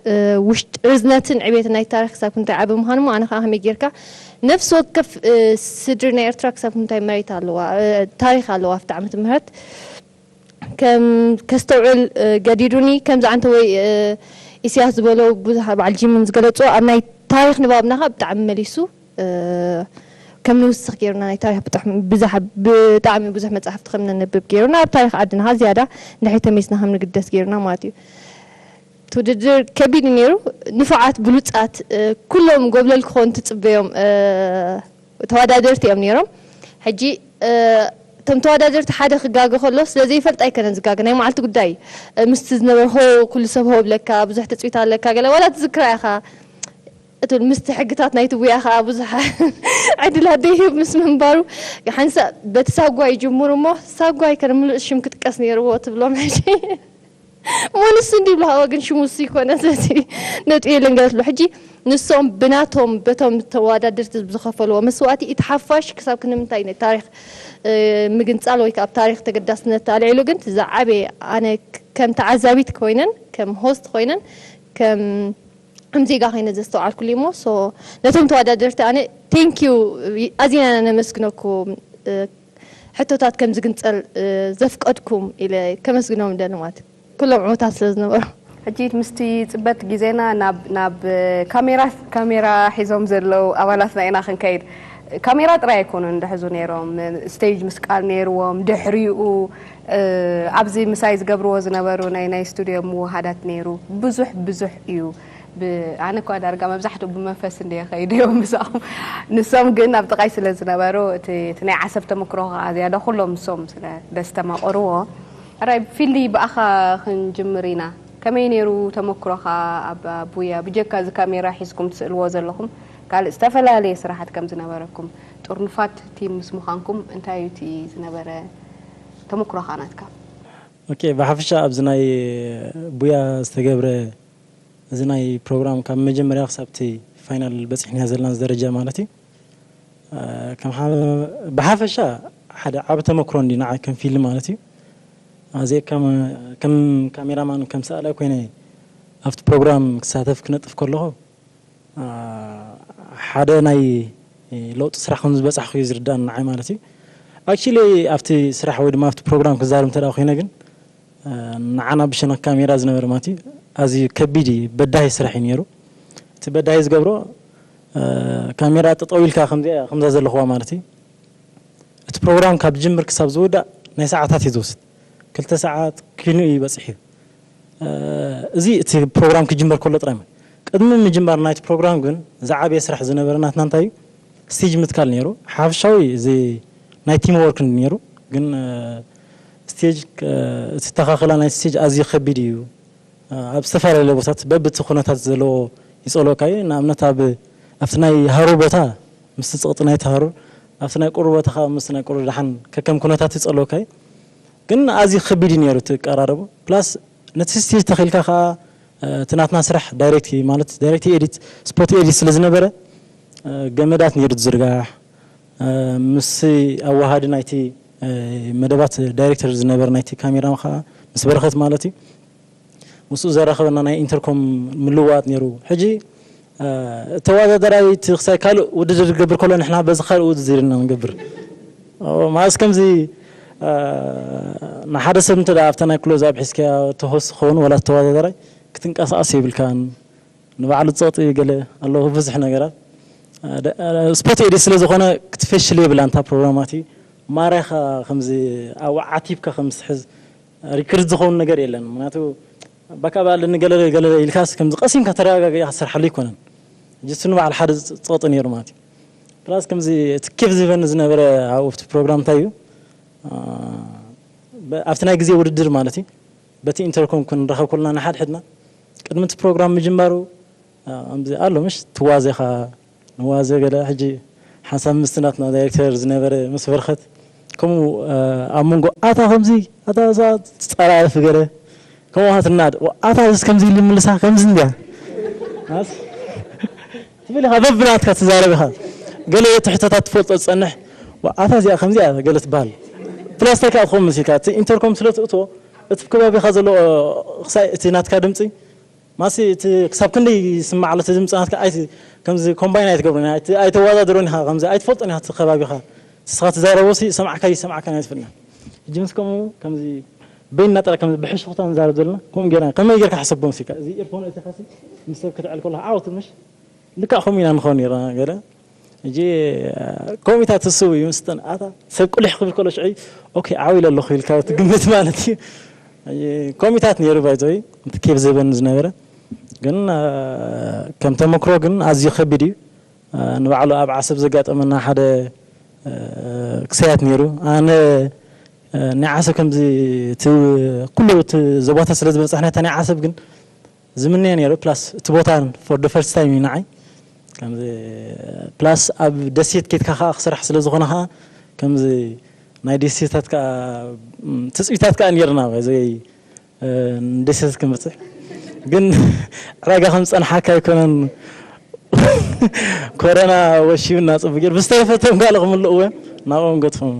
ውሽጥ ርዝነትን ዕቤትን ናይ ታሪኽ ክሳብ ክንታይ ዓቢ ምዃኑ እሞ ኣነ ከኣ ከመይ ጌርካ ነፍሲ ወከፍ ስድሪ ናይ ኤርትራ ክሳብ ክንታይ መሬት ኣለዋ፣ ታሪኽ ኣለዋ ኣብቲ ዓመተ ምህረት ከም ከስተውዕል ገዲዱኒ። ከምዚ ኣንተ ወይ ኢሳያስ ዝበሎ ብዙሕ በዓል ጂምን ዝገለጾ ኣብ ናይ ታሪኽ ንባብና ከኣ ብጣዕሚ መሊሱ ከም ንውስኽ ጌሩና። ናይ ታሪኽ ብጣዕሚ ብዙሕ ብጣዕሚ ብዙሕ መጻሕፍቲ ከም ነንብብ ጌሩና። ኣብ ታሪኽ ዓድና ከኣ ዝያዳ እንድሕር ተመሊስና ከም ንግደስ ጌሩና ማለት እዩ። እቲ ውድድር ከቢድ እዩ ነይሩ። ንፉዓት ብሉጻት ኩሎም ጎብለል ክኾኑ ትጽበዮም ተወዳደርቲ እዮም ነይሮም። ሕጂ እቶም ተወዳደርቲ ሓደ ክጋገ ከሎ ስለ ዘይፈልጥ ኣይከነን ዝጋገ ናይ መዓልቲ ጉዳይ እዩ። ምስቲ ዝነበረ ሆ ኩሉ ሰብ ሆ ብለካ ብዙሕ ትፅቢት ኣለካ ገለ ዋላ ትዝክራ ኢኻ እትብል ምስቲ ሕግታት ናይቲ ቡያ ከዓ ብዙሕ ዕድላት ደይህብ ምስ ምንባሩ ሓንሳ በቲ ሳጓ ይጅምሩ እሞ ሳጓ ኣይከነ ምሉእ ሽም ክጥቀስ ነይርዎ ትብሎም ሕጂ ሞንስ እንዲ ብልሃወ ግን ሽሙስ ይኮነ ነቲ ነጥቢ የለን ገለት ኣሎ ሕጂ ንሶም ብናቶም በቶም ተወዳደርቲ ዝኸፈልዎ መስዋእቲ እቲ ሓፋሽ ክሳብ ክንምንታይ ናይ ታሪክ ምግንፃል ወይ ካብ ታሪክ ተገዳስነት ኣልዒሉ ግን ዝዓበየ ኣነ ከም ተዓዛቢት ኮይነን ከም ሆስት ኮይነን ከም ከም ዜጋ ኮይነ ዘስተውዓልኩሉ እሞ ነቶም ተወዳደርቲ ኣነ ቴንኪዩ ኣዚና ነመስግነኩም ሕቶታት ከም ዝግንጸል ዘፍቀድኩም ኢለ ከመስግኖም ደሊ ማለት ኩሎም ዕውታት ስለ ዝነበሩ ሕጂ ምስቲ ጽበት ግዜና ናብ ናብ ካሜራ ካሜራ ሒዞም ዘለዉ ኣባላትና ኢና ክንከይድ ካሜራ ጥራይ ኣይኮኑን ድሕዙ ነይሮም ስቴጅ ምስቃል ነይርዎም ድሕሪኡ ኣብዚ ምሳይ ዝገብርዎ ዝነበሩ ናይ ናይ ስቱድዮ ምውሃዳት ነይሩ ብዙሕ ብዙሕ እዩ ኣነ እኳ ዳርጋ መብዛሕትኡ ብመንፈስ እንደ ከይድዮ ምሳኦም ንሶም ግን ኣብ ጥቃይ ስለ ዝነበሩ እቲ ናይ ዓሰብ ተመክሮ ከዓ ዝያዳ ኩሎም ንሶም ስለ ደስተማቀርዎ ራይ ፊልዲ ብኣኻ ክንጅምር ኢና ከመይ ነይሩ ተመክሮኻ ኣብ ቡያ ብጀካ እዚ ካሜራ ሒዝኩም ትስእልዎ ዘለኹም ካልእ ዝተፈላለየ ስራሓት ከም ዝነበረኩም ጥርኑፋት ቲም ምስ ምዃንኩም እንታይ እዩ እቲ ዝነበረ ተመክሮኻ ናትካ ኦኬ ብሓፈሻ ኣብዚ ናይ ቡያ ዝተገብረ እዚ ናይ ፕሮግራም ካብ መጀመርያ ክሳብ እቲ ፋይናል በፂሕና ዘለና ደረጃ ማለት እዩ ከም ብሓፈሻ ሓደ ዓብ ተመክሮ እንዲ ንዓይ ከም ፊልም ማለት እዩ ኣዜ ከም ካሜራማን ከም ሰኣላይ ኮይነ ኣብቲ ፕሮግራም ክሳተፍ ክነጥፍ ከለኹ ሓደ ናይ ለውጢ ስራሕ ከም ዝበፃሕኩ እዩ ዝርዳእኒ ንዓይ ማለት እዩ actually ኣብቲ ስራሕ ወይ ድማ ኣብቲ ፕሮግራም ክዛረብ እንተ ኮይነ ግን ንዓና ብሸነክ ካሜራ ዝነበረ ማለት እዩ ኣዝዩ ከቢድ እዩ በዳሂ ስራሕ እዩ ነይሩ እቲ በዳሂ ዝገብሮ ካሜራ ጠጠው ኢልካ ከምዛ ዘለኹዋ ማለት እዩ እቲ ፕሮግራም ካብ ዝጅምር ክሳብ ዝውዳእ ናይ ሰዓታት እዩ ዝወስድ ክልተ ሰዓት ኪኑ እዩ በፂሑ እዚ እቲ ፕሮግራም ክጅመር ከሎ ጥራይ ማለት ቅድሚ ምጅማር ናይቲ ፕሮግራም ግን ዝዓበየ ስራሕ ዝነበረ ናትና እንታይ እዩ ስቴጅ ምትካል ነይሩ ሓፈሻዊ እዚ ናይ ቲም ወርክ ነይሩ ግን ስቴጅ እቲ ተኻኽላ ናይ ስቴጅ ኣዝዩ ከቢድ እዩ ኣብ ዝተፈላለየ ቦታት በብቲ ኩነታት ዘለዎ ይፀልወካ እዩ ንኣብነት ኣብ ኣብቲ ናይ ሃሩር ቦታ ምስቲ ፀቕጢ ናይ ተሃሩር ኣብቲ ናይ ቁሩር ቦታ ከዓ ምስቲ ናይ ቁሩር ደሓን ከከም ኩነታት ይፀልወካ እዩ ግን ኣዝዩ ከቢድ እዩ ነይሩ እቲ ቀራረቡ plus ነቲ ስቴጅ ተኺልካ ከዓ እቲ ናትና ስራሕ direct ማለት direct edit spot edit ስለ ዝነበረ ገመዳት ነይሩ ዝዝርጋሕ ምስ ኣዋሃዲ ናይቲ መደባት ዳይሬክተር ዝነበረ ናይቲ ካሜራ ከዓ ምስ በረኸት ማለት እዩ ምስኡ ዘራኸበና ናይ ኢንተርኮም ምልዋጥ ነይሩ ሕጂ ተዋዳዳራይ እቲ ክሳይ ካልእ ውድድር ዝገብር ከሎ ንሕና በዚ ካልእ ውድድር ኢና ንገብር። ማለስ ከምዚ ንሓደ ሰብ እንተ ኣብታ ናይ ክሎዝ ኣብ ሒዝካያ ተሆስ ክኸውን ዋላ ተዋዳዳራይ ክትንቀሳቐስ የብልካን። ንባዕሉ ጸጥ ገለ ኣለዎ ብዙሕ ነገራት ስፖት ኤዲ ስለ ዝኾነ ክትፈሽል የብላ እንታ ፕሮግራማት እዩ። ማርያኻ ከምዚ ኣብ ዓቲብካ ከም ዝሕዝ ሪክርድ ዝኸውን ነገር የለን። ምክንያቱ ባካ ባል ንገለ ገለ ኢልካስ ከምዚ ቀሲምካ ተረጋጋጊ ኢኻ ትሰርሓሉ ኣይኮነን። ሕጂ እሱ ንባዕሉ ሓደ ጸቕጢ ነይሩ ማለት እዩ። ፕላስ ከምዚ እቲ ኬፍ ዝህበኒ ዝነበረ ኣብኡ ኣብቲ ፕሮግራም እንታይ እዩ ኣብቲ ናይ ግዜ ውድድር ማለት እዩ። በቲ ኢንተርኮም ክንራኸብ ከለና ንሓድሕድና ቅድሚ እቲ ፕሮግራም ምጅማሩ ከምዚ ኣሎ ምሽ ትዋዜኻ ንዋዘ ገለ ሕጂ ሓንሳብ ምስቲ ናትና ዳይሬክተር ዝነበረ ምስ በርኸት ከምኡ ኣብ መንጎ ኣታ ከምዚ ኣታ እዛ ትፀራረፍ ገለ ከምኡ ሃትናድ ኣታ እዚ ከምዚ ኢሉ ይምልሳ ከምዚ እንድያ ትብል ኢኻ በብናትካ ትዛረብ ኢኻ ገለ ትሕቶታት ትፈልጦ ዝፀንሕ ኣታ እዚኣ ከምዚኣ ገለ ትበሃል ፕላስተር ከዓ ትኸውን ምስ ኢልካ እቲ ኢንተርኮም ስለ ትእትዎ እቲ ከባቢኻ ዘሎ ክሳይ እቲ ናትካ ድምፂ ማሲ እቲ ክሳብ ክንደይ ይስማዕ ኣሎ እቲ ድምፂ ናትካ ኣይ ከምዚ ኮምባይን ኣይትገብሩን ኣይ ኣይተወዳድሮን ኢኻ ከምዚ ኣይትፈልጦን ኢኻ እቲ ከባቢኻ ንስኻ ትዛረቦ ሲ ይሰማዕካ ይሰማዕካ ናይ ትፍልና ሕጂ ምስ ከምኡ ከምዚ በይንና ጥራይ ከምዚ ብሕሽኹታ ንዛረብ ዘለና ከምኡ ጌርና ከመይ ጌርካ ሕሰቦም ሲ እዚ ኤርፎን እቲኻ ሲ ምስ ሰብ ክትዕል ከለኻ ዓወት ምሽ ልክዕ ከምኡ ኢና ንኸውን ነርና ገለ ሕጂ ኮሚታት እሱ እዩ ምስተን ኣታ ሰብ ቁልሕ ክብል ከሎ ሽዑ ኦኬ ዓው ኢለ ኣለኹ ኢልካ ትግምት ማለት እዩ ኮሚታት ነይሩ ባይዘይ እቲ ኬፍ ዘበን ዝነበረ ግን ከም ተመክሮ ግን ኣዝዩ ከቢድ እዩ ንባዕሉ ኣብ ዓሰብ ዘጋጠመና ሓደ ክሳያት ነይሩ ኣነ ናይ ዓሰብ ከምዚ ኩሉ እቲ ዘቦታ ስለ ዝበፃሕና እታ ናይ ዓሰብ ግን ዝምነዮ ነይሩ plus እቲ ቦታ for the first time እዩ ንዓይ ከምዚ plus ኣብ ደሴት ኬድካ ከዓ ክስራሕ ስለ ዝኾነ ከዓ ከምዚ ናይ ደሴታት ከዓ ትፅቢታት ከዓ ነይርና ዘይ ደሴት ክምፅእ ግን ዕዳጋ ከም ዝፀንሓካ ኣይኮነን ኮረና ወሺብና ፅቡቅ ገይሩ ብዝተረፈ እቶም ካልእ ክምልእዎ ናብኦም ገጥፎም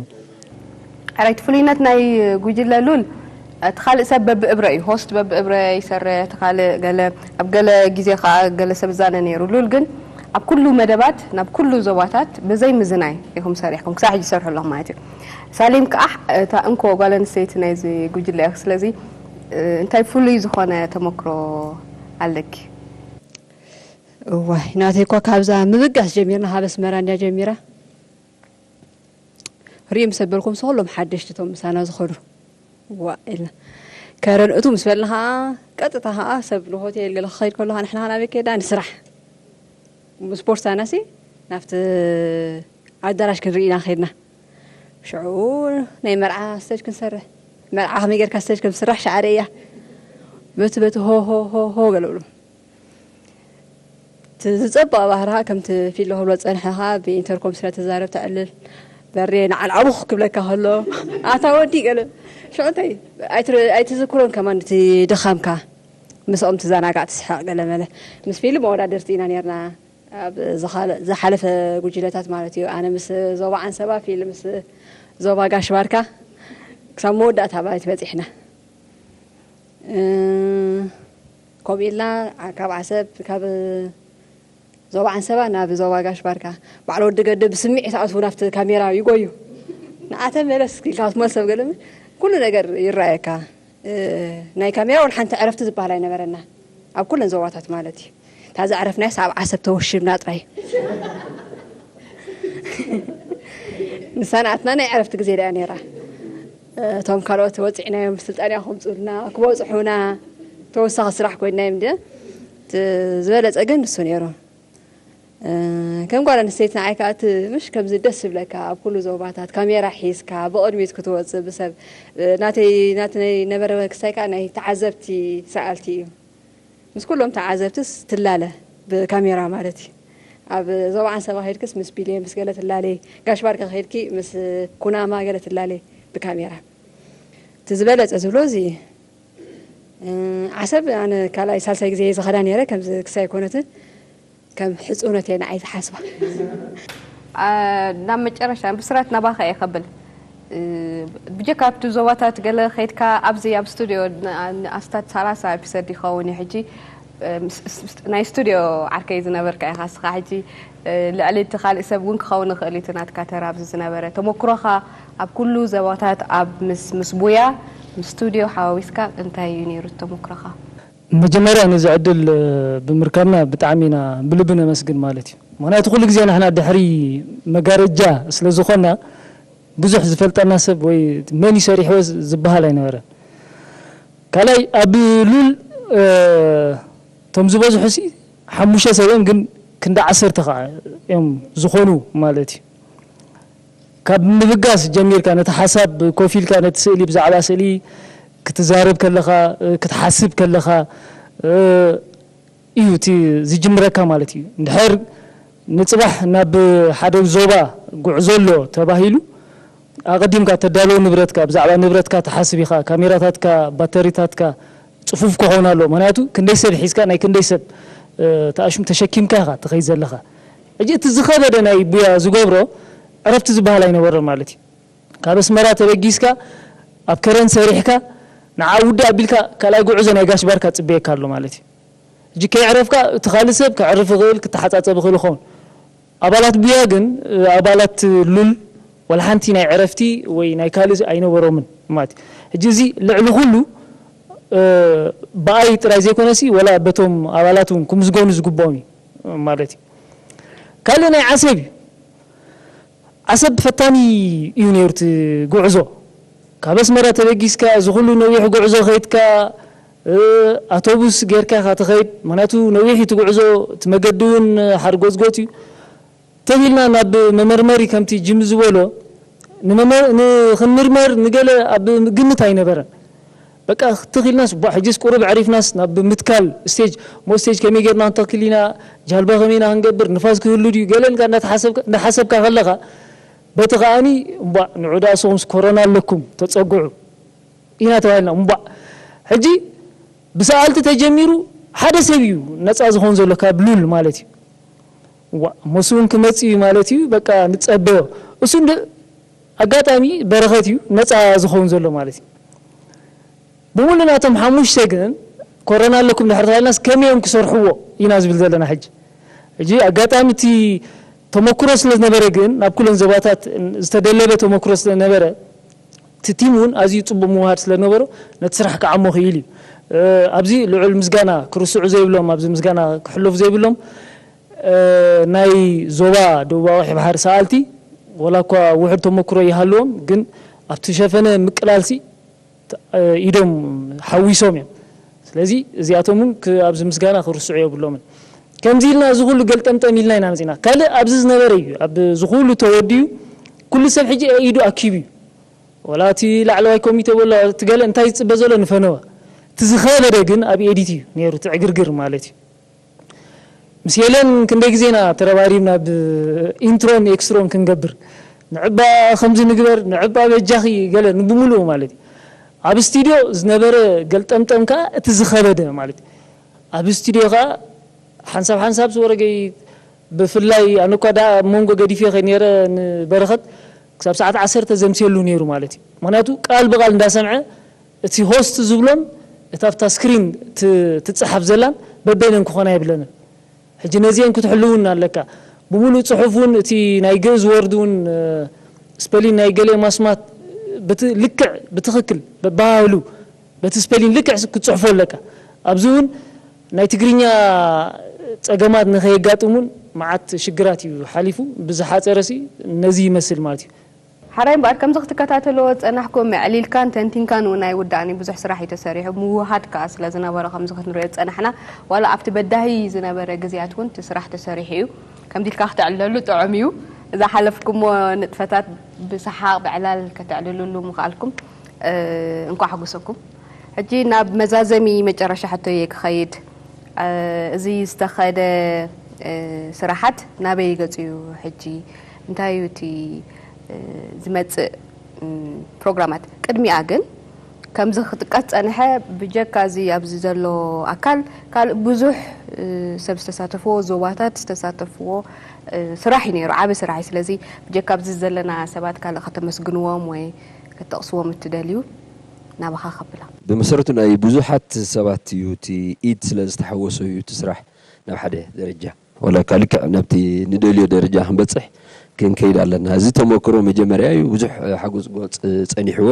ሕራይ እቲ ፍሉይነት ናይ ጉጅለ ሉል እቲ ካልእ ሰብ በብእብረ እዩ ሆስት በብእብረ ይሰርሕ እቲ ካልእ ገለ ኣብ ገለ ግዜ ከዓ ገለ ሰብ ዛነ ነይሩ ሉል ግን ኣብ ኩሉ መደባት ናብ ኩሉ ዞባታት ብዘይ ምዝናይ ኢኹም ሰሪሕኩም ክሳብ ሕጂ ይሰርሑ ኣለኹም ማለት እዩ ሳሌም ከዓ እታ እንኮ ጓል ኣንስተይቲ ናይዚ ጉጅለ እያ ስለዚ እንታይ ፍሉይ ዝኾነ ተመክሮ ኣለኪ እዋይ ናተይ እኳ ካብዛ ምብጋስ ጀሚርና ካብ ኣስመራ እንድያ ጀሚራ ርእዮም ሰበልኩም ሰኩሎም ሓደሽቲ እቶም ምሳና ዝኸዱ ዋ ኢልና ከረን እቱ ምስ በልና ከዓ ቀጥታ ከዓ ሰብ ንሆቴል ገለ ክኸይድ ከሎ ከዓ ንሕና ከዓ ናበይ ከይዳ ንስራሕ ምስ ቦርሳና ሲ ናብቲ ኣዳራሽ ክንርኢ ኢና ከይድና ሽዑ ናይ መርዓ ስቴጅ ክንሰርሕ መርዓ ከመይ ጌርካ ስቴጅ ከም ዝስራሕ ሻዕረ እያ በቲ በቲ ሆ ሆ ሆ ሆ ገለብሉ እቲ ዝጸብቕ ባህርኻ ከምቲ ፊሎ ክብሎ ዝጸንሐ ከኣ ብኢንተርኮም ስለ ትዛረብ ተዕልል በሬ ንዓል ዓቡኽ ክብለካ ከሎ ኣታ ወዲ ገለ ሽዑ እንታይ ኣይትዝክሮን ከማን እቲ ድኻምካ ምስኦም ትዘናጋዕ ትስሕቕ ገለ መለ ምስ ፊልም መወዳድርቲ ኢና ነርና ኣብ ዝሓለፈ ጉጅለታት ማለት እዩ ኣነ ምስ ዞባ ዓንሰባ ፊልም ምስ ዞባ ጋሽ ባርካ ክሳብ መወዳእታ ማለት በፂሕና ከምኡ ኢልና ካብ ዓሰብ ካብ ዞባ ዓንሰባ ናብ ዞባ ጋሽ ባርካ በዓል ወዲ ገደ ብስምዒት ኣትዉ ናብቲ ካሜራ ይጎዩ ንዓተ መለስ ኢልካ ክትመልሰብ ገለ ኩሉ ነገር ይረኣየካ ናይ ካሜራ ወላ ሓንቲ ዕረፍቲ ዝበሃል ኣይነበረና ኣብ ኩለን ዞባታት ማለት እዩ እታ ዘዕረፍናያስ ኣብ ዓሰብ ተወሽብና ጥራይ ንሳ ንኣትና ናይ ዕረፍቲ ግዜ ደኣ ነይራ እቶም ካልኦት ወፂዕናዮም ስልጣንያ ከምፅኡልና ክበፅሑና ተወሳኺ ስራሕ ኮይንናዮም ድ ዝበለፀ ግን ንሱ ነይሩ ከም ጓል ኣንስተይቲ ንዓይ ከዓ እቲ ምሽ ከምዚ ደስ ዝብለካ ኣብ ኩሉ ዞባታት ካሜራ ሒዝካ ብቕድሚት ክትወፅእ ብሰብ ናተይ ናቲ ናይ ነበረ ክስታይ ከዓ ናይ ተዓዘብቲ ሰኣልቲ እዩ ምስ ኩሎም ተዓዘብትስ ትላለ ብካሜራ ማለት እዩ ኣብ ዞባ ዓንሰባ ከይድክስ ምስ ቢሌ ምስ ገለ ትላለ ጋሽ ባርካ ከይድኪ ምስ ኩናማ ገለ ትላለ ብካሜራ እቲ ዝበለፀ ዝብሎ እዚ ዓሰብ ኣነ ካልኣይ ሳልሳይ ግዜ ዝኸዳ ነይረ ከምዚ ክሳይ ኮነትን ከም ሕፁነት እየ ንዓይ ዝሓስባ ናብ መጨረሻ ብስራት ናባኻ እየ ከብል ብጀካ ኣብቲ ዞባታት ገለ ከይድካ ኣብዚ ኣብ ስቱድዮ ኣስታት ሰላሳ ኤፒሶድ ይኸውን እዩ ሕጂ ምስ- ምስ- ናይ ስቱድዮ ዓርከይ ዝነበርካ ኢኻ እስኻ። ሕጂ ልዕሊ እቲ ካልእ ሰብ እውን ክኸውን ይኽእል እዩ እቲ ናትካ ተራ ኣብዚ ዝነበረ ተመክሮኻ። ኣብ ኩሉ ዘባታት ኣብ ምስ ምስ ቡያ ምስ ስቱድዮ ሓዋዊስካ እንታይ እዩ ነይሩ እቲ ተመክሮኻ? መጀመርያ ነዚ ዕድል ብምርካብና ብጣዕሚ ኢና ብልቢ ነመስግን ማለት እዩ። ምክንያቱ ኩሉ ግዜ ንሕና ድሕሪ መጋረጃ ስለ ዝኾንና ብዙሕ ዝፈልጠና ሰብ ወይ መን እዩ ሰሪሕዎ ዝበሃል ኣይነበረን። ካልኣይ ኣብ ሉል እቶም ዝበዝሑ ሲ ሓሙሽተ ሰብ እዮም፣ ግን ክንዲ ዓሰርተ ከዓ እዮም ዝኾኑ ማለት እዩ። ካብ ምብጋስ ጀሚርካ ነቲ ሓሳብ ኮፍ ኢልካ ነቲ ስእሊ ብዛዕባ ስእሊ ክትዛረብ ከለኻ ክትሓስብ ከለኻ እዩ እቲ ዝጅምረካ ማለት እዩ። እንድሕር ንፅባሕ ናብ ሓደ ዞባ ጉዕዞ ኣሎ ተባሂሉ ኣቐዲምካ ተዳለዎ ንብረትካ፣ ብዛዕባ ንብረትካ ትሓስብ ኢኻ። ካሜራታትካ፣ ባተሪታትካ ፅፉፍ ክኸውን ኣለዎ። ምክንያቱ ክንደይ ሰብ ሒዝካ ናይ ክንደይ ሰብ ተኣሽሙ ተሸኪምካ ኢኻ ትኸይድ ዘለኻ። ሕጂ እቲ ዝኸበደ ናይ ቡያ ዝገብሮ ዕረፍቲ ዝበሃል ኣይነበሮን ማለት እዩ። ካብ ኣስመራ ተበጊስካ ኣብ ከረን ሰሪሕካ ንዓ ውዲ ኣቢልካ ካልኣይ ጉዕዞ ናይ ጋሽ ባርካ ፅበየካ ኣሎ ማለት እዩ። ሕጂ ከይዕረፍካ እቲ ካልእ ሰብ ከዕርፍ ይኽእል፣ ክተሓፃፀብ ይኽእል ይኸውን። ኣባላት ቡያ ግን ኣባላት ሉል ዋላ ሓንቲ ናይ ዕረፍቲ ወይ ናይ ካልእ ኣይነበሮምን ማለት እዩ። ሕጂ እዚ ልዕሊ ኩሉ ብኣይ ጥራይ ዘይኮነሲ ወላ በቶም ኣባላት እውን ክምስገኑ ዝግብኦም እዩ ማለት እዩ። ካልእ ናይ ዓሰብ እዩ። ዓሰብ ፈታኒ እዩ ነይሩ እቲ ጉዕዞ። ካብ ኣስመራ ተበጊስካ እዚ ኩሉ ነዊሕ ጉዕዞ ከይድካ ኣቶቡስ ጌርካ ኢኻ ትኸይድ። ምክንያቱ ነዊሕ እዩ እቲ ጉዕዞ፣ እቲ መገዲ እውን ሓርጎጽጎጽ እዩ። ተኺልና ናብ መመርመሪ ከምቲ ጅሚ ዝበሎ ንመመ- ንኽንምርመር ንገለ ኣብ ግምት ኣይነበረን። በቃ ትኺልናስ ቧ ሕጅስ ቁሩብ ዕሪፍናስ ናብ ምትካል ስቴጅ ሞ ስቴጅ ከመይ ጌርና ክንተክል ኢና፣ ጃልባ ከመይና ክንገብር፣ ንፋስ ክህሉ ድዩ ገለ ኢልካ እንዳተሓሰብካ እንዳሓሰብካ ከለኻ በቲ ከኣኒ እምቧ ንዑ ደኣ ንስኹምስ ኮሮና ኣለኩም ተጸግዑ ኢና ተባሂልና። እምቧ ሕጂ ብሰኣልቲ ተጀሚሩ ሓደ ሰብ እዩ ነጻ ዝኾን ዘሎ ካብ ሉል ማለት እዩ። ዋ ሞስውን ክመጽእ እዩ ማለት እዩ። በቃ ንጸበዮ። እሱ እንደ ኣጋጣሚ በረኸት እዩ ነጻ ዝኸውን ዘሎ ማለት እዩ። ብምሉእ ናቶም ሓሙሽተ ግን ኮረና ኣለኩም ድሕር ተባሂልናስ ከመይ እዮም ክሰርሕዎ ኢና ዝብል ዘለና ሕጂ። ሕጂ ኣጋጣሚ እቲ ተመክሮ ስለ ዝነበረ ግን ናብ ኩለን ዞባታት ዝተደለበ ተመክሮ ስለ ዝነበረ እቲ ቲም እውን ኣዝዩ ጽቡቕ ምውሃድ ስለ ዝነበሮ ነቲ ስራሕ ክዓሞ ክኢሉ እዩ። ኣብዚ ልዑል ምስጋና ክርስዑ ዘይብሎም ኣብዚ ምስጋና ክሕለፉ ዘይብሎም ናይ ዞባ ደቡባዊ ቀይሕ ባሕሪ ሰኣልቲ ወላ እኳ ውሑድ ተመክሮ ይሃልዎም ግን ኣብቲ ሸፈነ ምቅላልሲ ኢዶም ሓዊሶም እዮም። ስለዚ እዚኣቶም እውን ኣብዚ ምስጋና ክርስዑ የብሎምን። ከምዚ ኢልና እዚ ኩሉ ገልጠምጠም ኢልና ኢና መፂና። ካልእ ኣብዚ ዝነበረ እዩ ኣብዚ ኩሉ ተወዲኡ ኩሉ ሰብ ሕጂ ኢዱ ኣኪቡ እዩ። ወላ እቲ ላዕለዋይ ኮሚቴ በሎ እቲ ገለ እንታይ ዝፅበ ዘሎ ንፈነወ። እቲ ዝኸበደ ግን ኣብ ኤዲት እዩ ነይሩ እቲ ዕግርግር ማለት እዩ። ምስ ሄለን ክንደይ ግዜ ኢና ተረባሪብና ብ ኢንትሮን ኤክስትሮን ክንገብር ንዕባ ከምዚ ንግበር ንዕባ በጃኺ ገለ ንብምሉኡ ማለት እዩ። ኣብ ስቱድዮ ዝነበረ ገልጠምጠም ከዓ እቲ ዝኸበደ ማለት እዩ። ኣብ ስቱድዮ ከዓ ሓንሳብ ሓንሳብ ዝወረገይ ብፍላይ ኣነ እኳ ደኣ ኣብ መንጎ ገዲፈ ከ ነይረ ንበረኸት ክሳብ ሰዓት ዓሰርተ ዘምስየሉ ነይሩ ማለት እዩ። ምክንያቱ ቃል ብቃል እንዳሰምዐ እቲ ሆስት ዝብሎን እታ ኣብታ ስክሪን ትፅሓፍ ዘላን በበይነን ክኾና የብለንን። ሕጂ ነዚአን ክትሕልውን ኣለካ። ብምሉእ ፅሑፍ እውን እቲ ናይ ግእዝ ወርድ እውን ስፐሊን ናይ ገለ ማስማት ልክዕ ብትኽክል በባህሉ በቲ ስፐሊን ልክዕ ክትፅሕፎ ኣለካ። ኣብዚ እውን ናይ ትግርኛ ፀገማት ንኸየጋጥሙን መዓት ሽግራት እዩ ሓሊፉ። ብዝሓፀረ ሲ ነዚ ይመስል ማለት እዩ። ሓራይ እምበኣር ከምዚ ክትከታተልዎ ዝጸናሕኩም ኣዕሊልካን ተንቲንካን እውን ኣይውዳእን እዩ። ብዙሕ ስራሕ እዩ ተሰሪሑ። ምውህሃድ ከኣ ስለ ዝነበሮ ከምዚ ክንሪኦ ዝጸናሕና። ዋላ ኣብቲ በዳሂ ዝነበረ ግዜያት እውን እቲ ስራሕ ተሰሪሑ እዩ። ከምዚ ኢልካ ክተዕልለሉ ጥዑም እዩ። ዝሓለፍኩሞ ንጥፈታት ብሰሓቕ ብዕላል ከተዕልልሉ ምኽኣልኩም እንኳዕ ኣሕጎሰኩም። ሕጂ ናብ መዛዘሚ መጨረሻ ሕቶየ ክኸይድ። እዚ ዝተኸደ ስራሓት ናበይ ገጹ እዩ ሕጂ? እንታይ እዩ እቲ ዝመጽእ ፕሮግራማት? ቅድሚኣ ግን ከምዚ ክጥቀስ ጸንሐ ብጀካ እዚ ኣብዚ ዘሎ ኣካል ካልእ ብዙሕ ሰብ ዝተሳተፍዎ ዞባታት ዝተሳተፍዎ ስራሕ እዩ ነይሩ፣ ዓቢ ስራሕ እዩ። ስለዚ ብጀካ ኣብዚ ዘለና ሰባት ካልእ ከተመስግንዎም ወይ ክትጠቕስዎም እትደልዩ? ናባኻ ከብላ። ብመሰረቱ ናይ ብዙሓት ሰባት እዩ፣ እቲ ኢድ ስለ ዝተሓወሶ እዩ እቲ ስራሕ ናብ ሓደ ደረጃ፣ ወላ እካ ልክዕ ናብቲ ንደልዮ ደረጃ ክንበፅሕ ክንከይድ ኣለና። እዚ ተመክሮ መጀመርያ እዩ፣ ብዙሕ ሓጎፅጎፅ ፀኒሕዎ።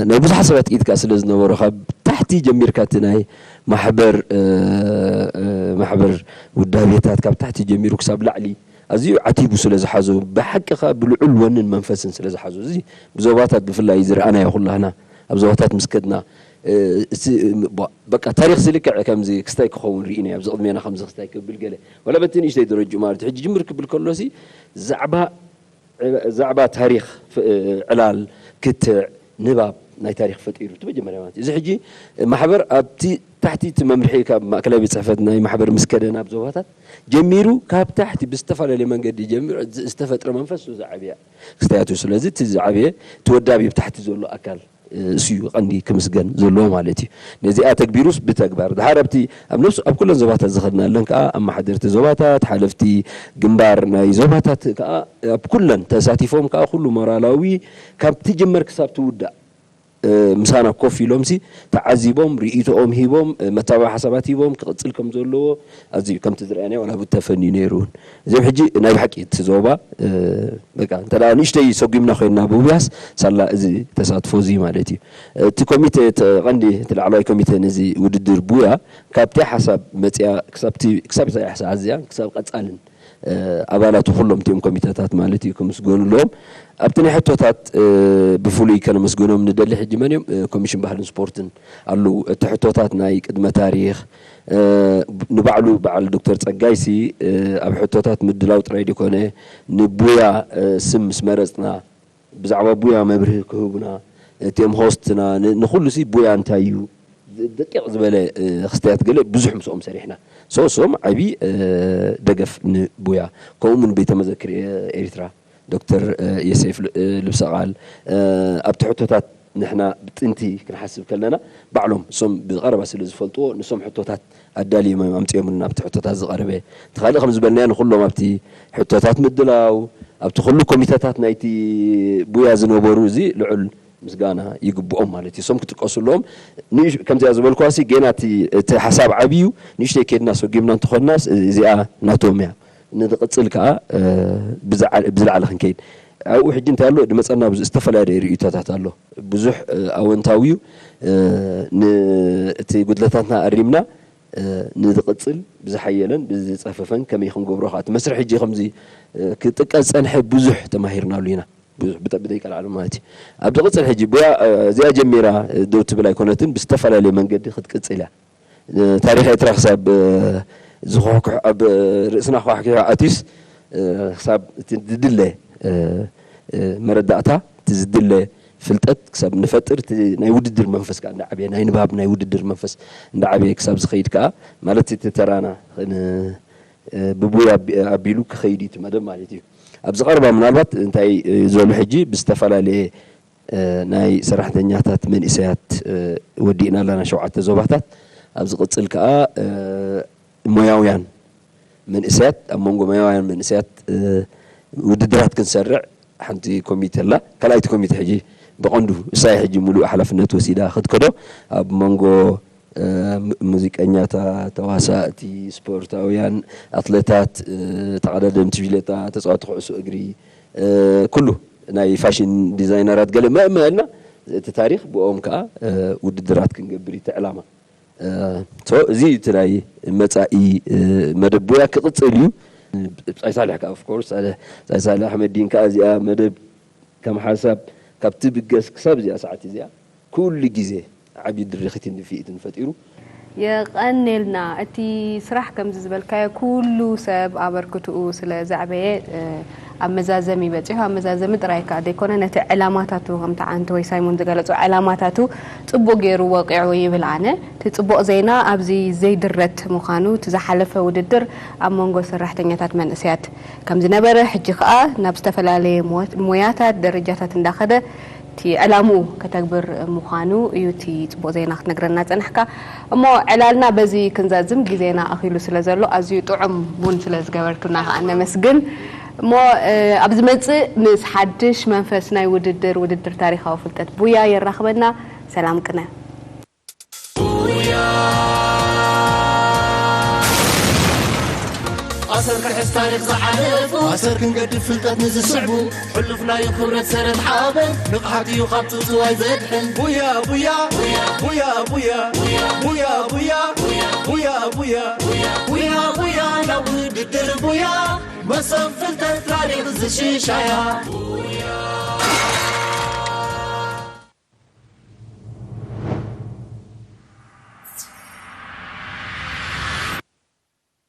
ናይ ብዙሓት ሰባት ኢድ ከዓ ስለ ዝነበሮ ካብ ታሕቲ ጀሚርካ እቲ ናይ ማሕበር ማሕበር ውዳቤታት ካብ ታሕቲ ጀሚሩ ክሳብ ላዕሊ ኣዝዩ ዓቲቡ ስለ ዝሓዞ፣ ብሓቂ ከዓ ብልዑል ወንን መንፈስን ስለ ዝሓዞ፣ እዚ ብዞባታት ብፍላይ ዝረኣናዮ ኩላህና ኣብ ዞባታት ምስ ከድና በቃ ታሪክ ዝልክዕ ከምዚ ክስታይ ክኸውን ርኢና ኣብዚ ቅድሜና ከምዚ ክስታይ ክብል ገለ ዋላ በቲ ንእሽተይ ደረጅኡ ማለት ሕጂ ጅምር ክብል ከሎሲ ዛዕባ ዛዕባ ታሪክ ዕላል ክትዕ ንባብ ናይ ታሪክ ፈጢሩ እቲ መጀመርያ ማለት እዚ ሕጂ ማሕበር ኣብቲ ታሕቲ እቲ መምርሒ ካብ ማእከላይ ቤት ፅሕፈት ናይ ማሕበር ምስ ከደ ናብ ዞባታት ጀሚሩ ካብ ታሕቲ ብዝተፈላለየ መንገዲ ጀሚሩ ዝተፈጥረ መንፈስ ዝዓብያ ክስተያቱ ስለዚ እቲ ዝዓብየ እቲ ወዳቢ ብታሕቲ ዘሎ ኣካል እሱ እዩ ቀንዲ ክምስገን ዘለዎ ማለት እዩ። ነዚኣ ተግቢሩስ ብተግባር ድሓር ኣብቲ ኣብ ነብሱ ኣብ ኩለን ዞባታት ዝኸድናለን ከዓ ኣመሓደርቲ ዞባታት፣ ሓለፍቲ ግንባር ናይ ዞባታት ከዓ ኣብ ኩለን ተሳቲፎም ከዓ ኩሉ ሞራላዊ ካብ ትጅመር ክሳብ ትውዳእ ምሳና ኮፍ ኢሎም ሲ ተዓዚቦም ርእይቶኦም ሂቦም መታባቢ ሓሳባት ሂቦም ክቕፅል ከም ዘለዎ ኣዝዩ ከምቲ ዝረኣናዮ ዋላ ተፈንዩ ነይሩ እውን እዚኦም ሕጂ ናይ ብሓቂ እቲ ዞባ በቃ እንተ ንእሽተይ ሰጒምና ኮይንና ብውያስ ሳላ እዚ ተሳትፎ እዚ ማለት እዩ እቲ ኮሚቴ ቀንዲ እቲ ላዕለዋይ ኮሚቴ ነዚ ውድድር ቡያ ካብቲ ሓሳብ መፅያ ክሳብ ሰዓት እዚኣ ክሳብ ቀፃልን ኣባላቱ ኩሎም እቲኦም ኮሚተታት ማለት እዩ ክምስገኑ ኣለዎም ኣብቲ ናይ ሕቶታት ብፍሉይ ከነመስገኖም ንደሊ ሕጂ መን እዮም ኮሚሽን ባህልን ስፖርትን ኣለዉ እቲ ሕቶታት ናይ ቅድመ ታሪክ ንባዕሉ በዓል ዶክተር ፀጋይሲ ኣብ ሕቶታት ምድላው ጥራይ ዲኮነ ንቡያ ስም ምስ መረፅና ብዛዕባ ቡያ መብርሂ ክህቡና እቲኦም ሆስትና ንኩሉ ሲ ቡያ እንታይ እዩ ደቂቕ ዝበለ ክስተያት ገለ ብዙሕ ምስኦም ሰሪሕና ሶሶም ዓብዪ ደገፍ ንቡያ ከምኡ ምን ቤተ መዘክር ኤሪትራ ዶክተር የሴፍ ልብሰ ቃል ኣብቲ ሕቶታት ንሕና ብጥንቲ ክንሓስብ ከለና ባዕሎም እሶም ብቐረባ ስለ ዝፈልጥዎ ንሶም ሕቶታት ኣዳልዮም እዮም ኣምፅኦምልና ኣብቲ ሕቶታት ዝቐረበ እቲ ካልእ ከም ዝበልናዮ ንኩሎም ኣብቲ ሕቶታት ምድላው ኣብቲ ኩሉ ኮሚተታት ናይቲ ቡያ ዝነበሩ እዚ ልዑል ምስጋና ይግብኦም ማለት እዩ እሶም ክጥቀሱ ኣለዎም ከምዚኣ ዝበልኳ ሲ ገና እቲ ሓሳብ ዓብዩ ንእሽተይ ከድና ሰጊምና እንተኾንና እዚኣ ናቶም እያ ንዝቕፅል ከዓ ብዝለዓለ ክንከይድ ኣብኡ ሕጂ እንታይ ኣሎ ድመፀና ዝተፈላለዩ ርእይቶታት ኣሎ ብዙሕ ኣወንታዊ እዩ እቲ ጉድለታትና ኣሪምና ንዝቕፅል ብዝሓየለን ብዝፀፈፈን ከመይ ክንገብሮ ከዓ እቲ መስርሕ ሕጂ ከምዚ ክጥቀስ ፀንሐ ብዙሕ ተማሂርናሉ ኢና ብደይ ቀልዓሉ ማለት እዩ ኣብ ዝቕፅል ሕጂ ቡያ እዚኣ ጀሚራ ደው ትብል ኣይኮነትን ብዝተፈላለየ መንገዲ ክትቅፅል እያ ታሪክ ኤርትራ ክሳብ ዝኩሕኩሕ ኣብ ርእስና ክኳሕኪሑ ኣትዩስ ክሳብ እቲ ዝድለ መረዳእታ እቲ ዝድለ ፍልጠት ክሳብ ንፈጥር እቲ ናይ ውድድር መንፈስ ከዓ እንዳዓበየ ናይ ንባብ ናይ ውድድር መንፈስ እንዳዓበየ ክሳብ ዝኸይድ ከዓ ማለት እቲ ተራና ብቡይ ኣቢሉ ክኸይድ እዩ እቲ መደብ ማለት እዩ ኣብዚ ቀረባ ምናልባት እንታይ ዘሎ ሕጂ ብዝተፈላለየ ናይ ሰራሕተኛታት መንእሰያት ወዲእና ኣለና ሸውዓተ ዞባታት ኣብ ዝቕፅል ከዓ ሞያውያን መንእሰያት ኣብ መንጎ ሞያውያን መንእሰያት ውድድራት ክንሰርዕ ሓንቲ ኮሚቴ ኣላ ካልኣይቲ ኮሚቴ ሕጂ ብቐንዱ እሳይ ሕጂ ሙሉእ ሓላፍነት ወሲዳ ክትከዶ ኣብ መንጎ ሙዚቀኛታት፣ ተዋሳእቲ፣ ስፖርታውያን፣ ኣትለታት፣ ተቐዳደምቲ ቢሽክሌታ፣ ተፃወቲ ኩዕሶ እግሪ፣ ኩሉ ናይ ፋሽን ዲዛይነራት ገለ መእመ ኢልና እቲ ታሪክ ብኦም ከዓ ውድድራት ክንገብር እዩ እቲ ዕላማ። እዚ እቲ ናይ መፃኢ መደብ ቡያ ክቕፅል እዩ። ብፃይ ሳልሕ ከዓ ኦፍኮርስ ብፃይ ሳልሕ ኣሕመዲን ከዓ እዚኣ መደብ ከም ሓሳብ ካብ ትብገስ ክሳብ እዚኣ ሰዓት እዚኣ ኩሉ ግዜ ዓብዪ ድርኺትን ድፍኢትን ፈጢሩ። የቐኔልና እቲ ስራሕ ከምዚ ዝበልካዮ ኩሉ ሰብ ኣበርክትኡ ስለ ዘዕበየ ኣብ መዛዘሚ በፂሑ ኣብ መዛዘሚ ጥራይ ከዓ ዘይኮነ ነቲ ዕላማታቱ ከምቲ ዓንቲ ወይ ሳይሞን ዝገለፆ ዕላማታቱ ፅቡቅ ገይሩ ወቂዑ ይብል ኣነ እቲ ፅቡቅ ዜና ኣብዚ ዘይድረት ምዃኑ እቲ ዝሓለፈ ውድድር ኣብ መንጎ ሰራሕተኛታት መንእሰያት ከም ዝነበረ ሕጂ ከኣ ናብ ዝተፈላለየ ሞያታት ደረጃታት እንዳኸደ እቲ ዕላምኡ ከተግብር ምዃኑ እዩ እቲ ጽቡቕ ዜና ክትነግረና ጸናሕካ። እሞ ዕላልና በዚ ክንዛዝም ግዜና ኣኺሉ ስለ ዘሎ ኣዝዩ ጥዑም ቡን ስለ ዝገበርክና ከኣ ነመስግን። እሞ ኣብ ዝመጽእ ምስ ሓድሽ መንፈስ ናይ ውድድር ውድድር ታሪኻዊ ፍልጠት ቡያ የራኽበና። ሰላም ቅነ። ኣሰር ክሕዝ ታሪኽ ዝሓለፉ ኣሰር ክንገድፍ ፍልጠት ንዝስዕቡ ሕሉፍናዩ ክብረት ሰረት ሓበን ንቕሓት እዩ ካብ ትውትዋይ ዘድሕን ቡያ ቡያ ቡያ ቡያ ቡያ ቡያ ቡያ ቡያ ቡያ ቡያ ናብ ውድድር ቡያ መሰብ ፍልጠት ታሪኽ ዝሽሻያ